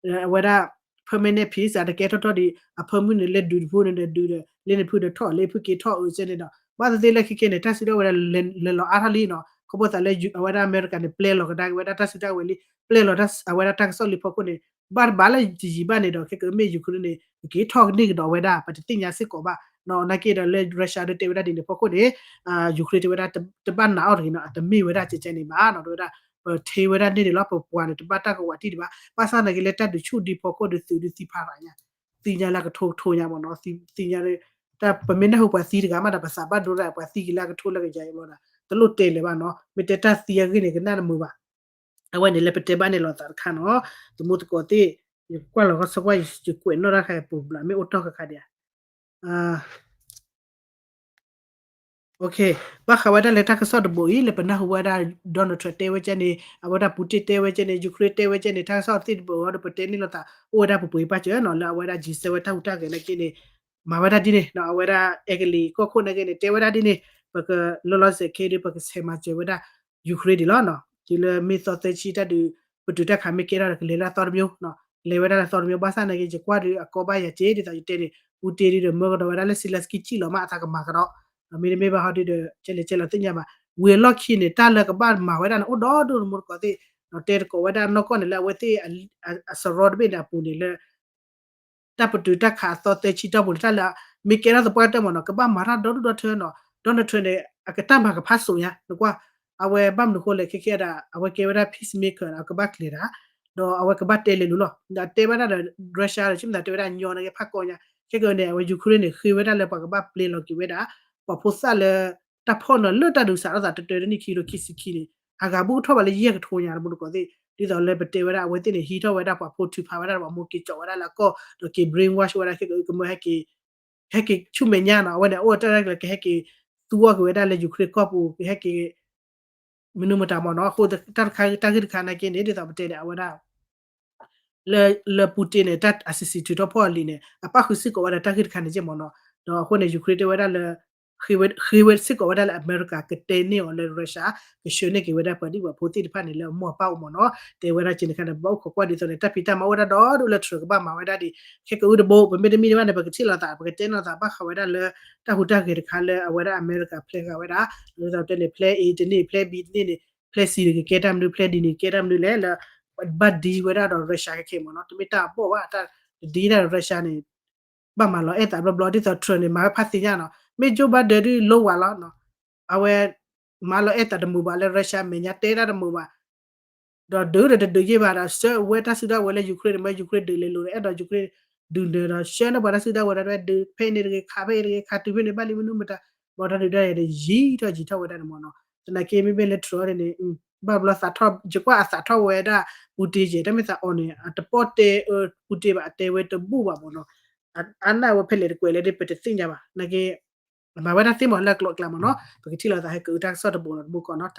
အဝဲဒၣ် permanent peace တကဲထီၣ်ထီၣ်ဒံး အဖၢမုၢ်န့ၣ် လဲၤဒုးတဖုန့ၣ်ဒီးဒုးဒီး လၢနဖုဒီးထီၣ် လၢဖုက့ၤထီၣ်အၢစဲန့ၣ်ဒီး ဘၣ်သ့ၣ်သ့ၣ်လၢခဲခဲန့ၣ် တၢ်စုတၢ်ဝဲၤဒီးလဲၤလီၤအါထီၣ်လံနီၤ, ခီဖျိသးလၢအဝဲဒၣ်အမဲရကၤန့ၣ် ပျဲလီၤကဒါက့ၤဝဲဒၣ်တၢ်စုတၢ်ဝဲၤလံ ပျဲလီၤအဝဲဒၣ်တၢ်ကစီၣ်လံဖီခိၣ်န့ၣ် ဘၣ်တဘၣ်လၢတယံာ်ဘၣ်န့ၣ်ဒီး ခဲကအုမ့ၢ် Ukraine န့ၣ် ကက့ၤထီၣ်ကန့ၢ်ကဒီးဝဲဒၣ် ပတသ့ၣ်ညါစ့ၢ်ကီးဘၣ်နီၤ. နာ်က့ဒီးလၢ Russia ဒီးတဲဝဲဒၣ်ဒ်န့ၣ်ဖီခိၣ်န့ၣ် Ukraine တဲဝဲဒၣ် တဘၣ်နာ်အီၤတဂ့ၤနီၤ အတမ့ၢ်ဝဲဒၣ်ကဲကဲန့ၣ်ဘၣ်နီၤ တဲဝဲဒၣ် ပထ့ဝဲဒၣ်န့ၢ်န့ၣ်လီၤ ပပှၤန့ၣ် တဘၣ်တၢ်ကဝးတံၢ်ဒံးဘၣ် ဘၣ်ဆၣ်နာ်က့လၢတၢ်ဒုးဆူၣ်ဒံးဖီခိၣ်ဒီးသုးဒုးသံဖးရၤညါ သံညါလၢကထိကထိညါမ့ၢ်နီၤ သံညါ တၢ်ပမ့ၢ်နၢ်ဟူပှၤသံတဂၤမးဒီး ပသးဘၣ်ဒိရၤပှၤသံက့ၤလၢအကထိလၢကယၤအံၤဘၣ်ဒီး တလိၣ်တဲလၢၤဘၣ်နီၤ မ့ၢ်တဲတၢ်သံအဂ့ၢ်န့ၣ် ကနၣ်တမုာ်ဘၣ် အဝဲန့ၣ်လၢပတဲဘၣ်န့ၣ်လိာ်သးတခါနီၤ သမူသကိးသ့ၣ် ယကွၢ်လီၤကီၢ်ဆၢကွၢ် ယကွဲးနီၣ်တၢ်ခါအံၤပူၤဘျး မ့ၢ်အိၣ်တီၢ်ခါခါဒံးဧါ ဘၣ်ဃးဝဲဒၣ်လၢတၢ်ကစီၣ်တဘိးအံၤ လၢပနၢ်ဟူဝဲဒၣ် Donald Trump တဲဝဲကဲန့ၣ် အဝဲဒၣ် Putin တဲဝဲကဲန့ၣ် Ukraine တဲဝဲကဲန့ၣ် တၢ်ကစီၣ်သ့ၣ်တဘိးအံၤဒီး ပတဲန့ၢ်လိာ်သး အိၣ်ဝဲဒၣ်ပပှ့ၤပၢ်စၢၤနီၤ လၢအဝဲဒၣ် G seven တၢ်ဟူးတၢ်ဂဲၤနာ်က့န့ၣ် မၤဝဲဒၣ်ဒ်န့ၣ် အဝဲဒၣ်အဲကလံးကီၢ်ခိၣ်နာ်က့န့ၣ် တဲဝဲဒၣ်ဒ်န့ၣ် ပကလီၤလီၤဆဲးဆဲးခဲဒီး ပကဆဲးမၤစၢၤဝဲဒၣ် Ukraine ဒံးလီၤ. တုၤလၢမ့ၢ်သီသၢဆံတၢ်ဒုး ပတုာ်တၢ်ခးမ့ၢ်ကဲထီၣ်ဒီး ကလဲၤလၢအသီတမံၤ လဲၤဝဲဒၣ်လၢသီတမံၤ ဘၣ်ဆၣ်နာ်က့ ယကွၢ်ဒီးအကီဘၣ်ယၤက့ ဒ်သိးယတဲန့ၣ် Putin ဒီး မၢကဒီးဝဲဒၣ်လၢ Zelenskyy စံၣ်လီၤမး အသးကမၤကဒီး မ့တမ့ၢ်ဘၣ်ဟီဒုဒီး ကဲလဲၣ်ကဲလီၤသ့ၣ်ညါဘၣ် ဝံၤအလီၢ်ခံန့ၣ် တၢ်လၢကဘၣ်မၤဝဲဒၣ်န့ၣ် အိၣ်ဒီဒူၣ်သမူသကိးသ့ၣ် တဲသကိးဝဲဒၣ်နီၢ်ကီၢ်န့ၣ် လၢအဝဲသ့ၣ်အစရီတဘ့ၣ်န့ၣ်အပူၤန့ၣ်လၢ တၢ်ပတုာ်တၢ်ခးအသီသၢဆံတီၢ်ပူၤန့ၣ် တၢ်လၢ မ့ၢ်ကဲထီၣ်သပှၢ်တၢၢ်မ့ၢ်နီၤ ကဘၣ်မၤတၢ်ဒီဒူၣ်ဒီထၢနီၤ Donald Trump န့ၣ် အကတၢ်မၤကဖးစိးညါ နကွၢ် အဝဲဘၣ်မနုၤဃိလဲၣ် ခဲခဲဒၣ် အဝဲကဲဝဲဒၣ် peacemaker အကဘၣ်ကျဲၤတၢ် ဒီးအဝဲကဘၣ်တဲလဲၤလိၤလီၤ ဒီးတဲဝဲဒၣ်ဒီး Russia ဒီး ဆ့မသးတဲဝဲဒၣ်ညီနာ်က့ဖးကီညါ ခဲကန့ၣ် အဝဲ Ukraine န့ၣ် ဃ့ဝဲဒၣ်လၢပှၤကဘၣ်ပျဲလီၤက့ၤဝဲဒၣ် ပှၤဖိသၣ်လၢ တၢ်ဖီၣ်နီၤလၢတၢ်ဒုးစးထီၣ်သးတတၢတနံၣ်ခံကထိခံဆံခံန့ၣ် အဂၤဘူၣ်ကထီၣ်ဘၣ်လၢယဲၢ်ကထိညါ သမူသကိးသ့ၣ် ဒ်သိးလၢပတဲဝဲဒၣ်အဝဲသ့ၣ်န့ၣ် ဟံးထီၣ်ဝဲဒၣ်ပှၤဖိထုးဖးဝဲဒၣ်ပှၤမိၢ်က့ၤကၠီးဝဲဒၣ်လၢအကီၢ် ဒီးက့ၤ brainwash ဝဲဒၣ်ခဲကကမၢဟဲက့ၤ ဟဲက့ၤဆူမဲာ်ညါနီၤ အဝဲန့ၣ် အိၣ်တၢ်လၢကဟဲက့ၤ သူအီၤက့ၤဝဲဒၣ်လၢ Ukraine ကီၢ်ပူၤ ကဟဲက့ၤ မနုၤမတၤမ့ၢ်နီၤ အဃိတၢ်တခါတၢ်ဂ့ၢ်တခါနာ်က့န့ၣ် ဒ်သိးပတဲန့ၣ် အဝဲဒၣ် လၢ လၢ Putin န့ၣ် တၢ်အစံးစံးထုးထီၣ်ဖီၣ်အလံာ်န့ၣ် အပၣ်ဃုာ်စ့ၢ်ကီးဝဲဒၣ်တၢ်ဂ့ၢ်တခါန့ၣ်က့မ့ၢ်နီၤ ဒီးအဃိန့ၣ် Ukraine တဲဝဲဒၣ်လၢ ဃ့ဝဲစ့ၢ်ကီးဝဲဒၣ်လၢအမဲရကၤကတဲန့ၢ်အီၤလၢ Russia ကဆှၢန့ၢ်က့ၤဝဲဒၣ်ပှၤဒံၣ်ပှၤဖိသ့ၣ်တဖၣ်န့ၣ်လၢအမိၢ်အပၢ်အိၣ်မ့ၢ်နီၤ တဲဝဲဒၣ်က့န့ၣ်ခါန့ၣ် ဘၣ်အိၣ်ခိးကွၢ်ဒ်သိးန့ၣ် တၢ်ဖံးတၢ်မၤအိၣ်ဝဲဒၣ်ဒီဒူၣ်လၢ Trump ကဘၣ်မၤဝဲဒၣ်ဒ် ခဲကအုတဘိ ပမ့ၢ်တမံၤတဘၣ်န့ၣ် ပကထံၣ်လိာ်သး ပကတဲလိာ်သးဘၣ်ဃးဝဲဒၣ်လၢ တၢ်ဟူးတၢ်ဂဲၤတခါလၢအဝဲဒၣ်အမဲရကၤဖျဲးဃာ်ဝဲဒၣ် ဒ်သိးတဲန့ၣ် ဖျဲး A တန့ၢ် ဖျဲး B တန့ၢ်န့ၣ် ဖျဲး C န့ၣ်ကကဲတၢ်မနုၤ ဖျဲး D န့ၣ်ကကဲတၢ်မနုၤလဲၣ်လၢ ဘၣ်ဒံဝဲဒၣ်ဒီး Russia ခဲခဲမ့ၢ်နီၤ တမ့ၢ်တၢ်အဘီၣ်ဘၣ် တၢ်တဒံဒၣ်ဒီး Russia န့ၣ် ဘၣ်မၤလီၤအဲၣ်သးဘျီဘျီ ဒ်သိး Trump န့ၣ် မၤဝဲဖါသ့ၣ်ညါနီၤ မ့ၢ် Joe Biden ဒုးလိဝဲလီၤ အဝဲ မၤလီၤအဲၣ်သးတမုာ်ဘၣ်လၢ Russia မဲာ်ညါတဲတၢ်တမုာ်ဘၣ် ဒီးဒုးဒီးတဒုးယ့ၢ်ဘၣ်ဒီး ဆှၢဝဲတၢ်စုတၢ်ဝဲၤလၢ Ukraine န့ၣ် မ့ၢ် Ukraine ဒုးလဲၤလိၤဒီး အဲၣ်ဒိး Ukraine ဒုးနၢၤဒီး ဆှၢန့ၢ်ပှၤတၢ်စုတၢ်ဝဲၤဒီး ဒုးဖဲအံၤန့ၣ်တဂ့ၤ ခးဖဲအံၤတဂ့ၤ ခးတုၤဖဲန့ၣ် ဘၣ်လံမနုၤမတၤ ဘၣ်တၢ်ဒုးတၢ်ယၤဒီးယံၤထီၣ်ယံၤထီၣ်ဝဲဒၣ်န့ၣ်မ့ၢ်နီၤ သနာ်က့မ့မ့ၢ်လၢ Trump န့ၣ်န့ၣ် ဘၣ်ဘျီသးထီၣ် ယကွၢ်အသးထီၣ်ဝဲဒၣ် Putin ယဲ တၢ်မ့ၢ်သးအီၤန့ၣ် အတပီၢ်တဲအၢ Putin ဘၣ် အတဲဝဲတဘူၣ်ဘၣ်မ့ၢ်နီၤ အနၢ်ဝဲဖဲလဲၣ်တကွဲးလဲၣ်ဒီး ပတသ့ၣ်ညါဘၣ် နာ်က့ မၤဝဲဒၣ်သ့မ့ၢ်လၢကျိးကျါမ့ၢ်နီၤ ပကထံၣ်လိာ်သးဟဲကအုတၢ်ကစီၣ်တဘိးလီၤတဘိးကီးနီၤ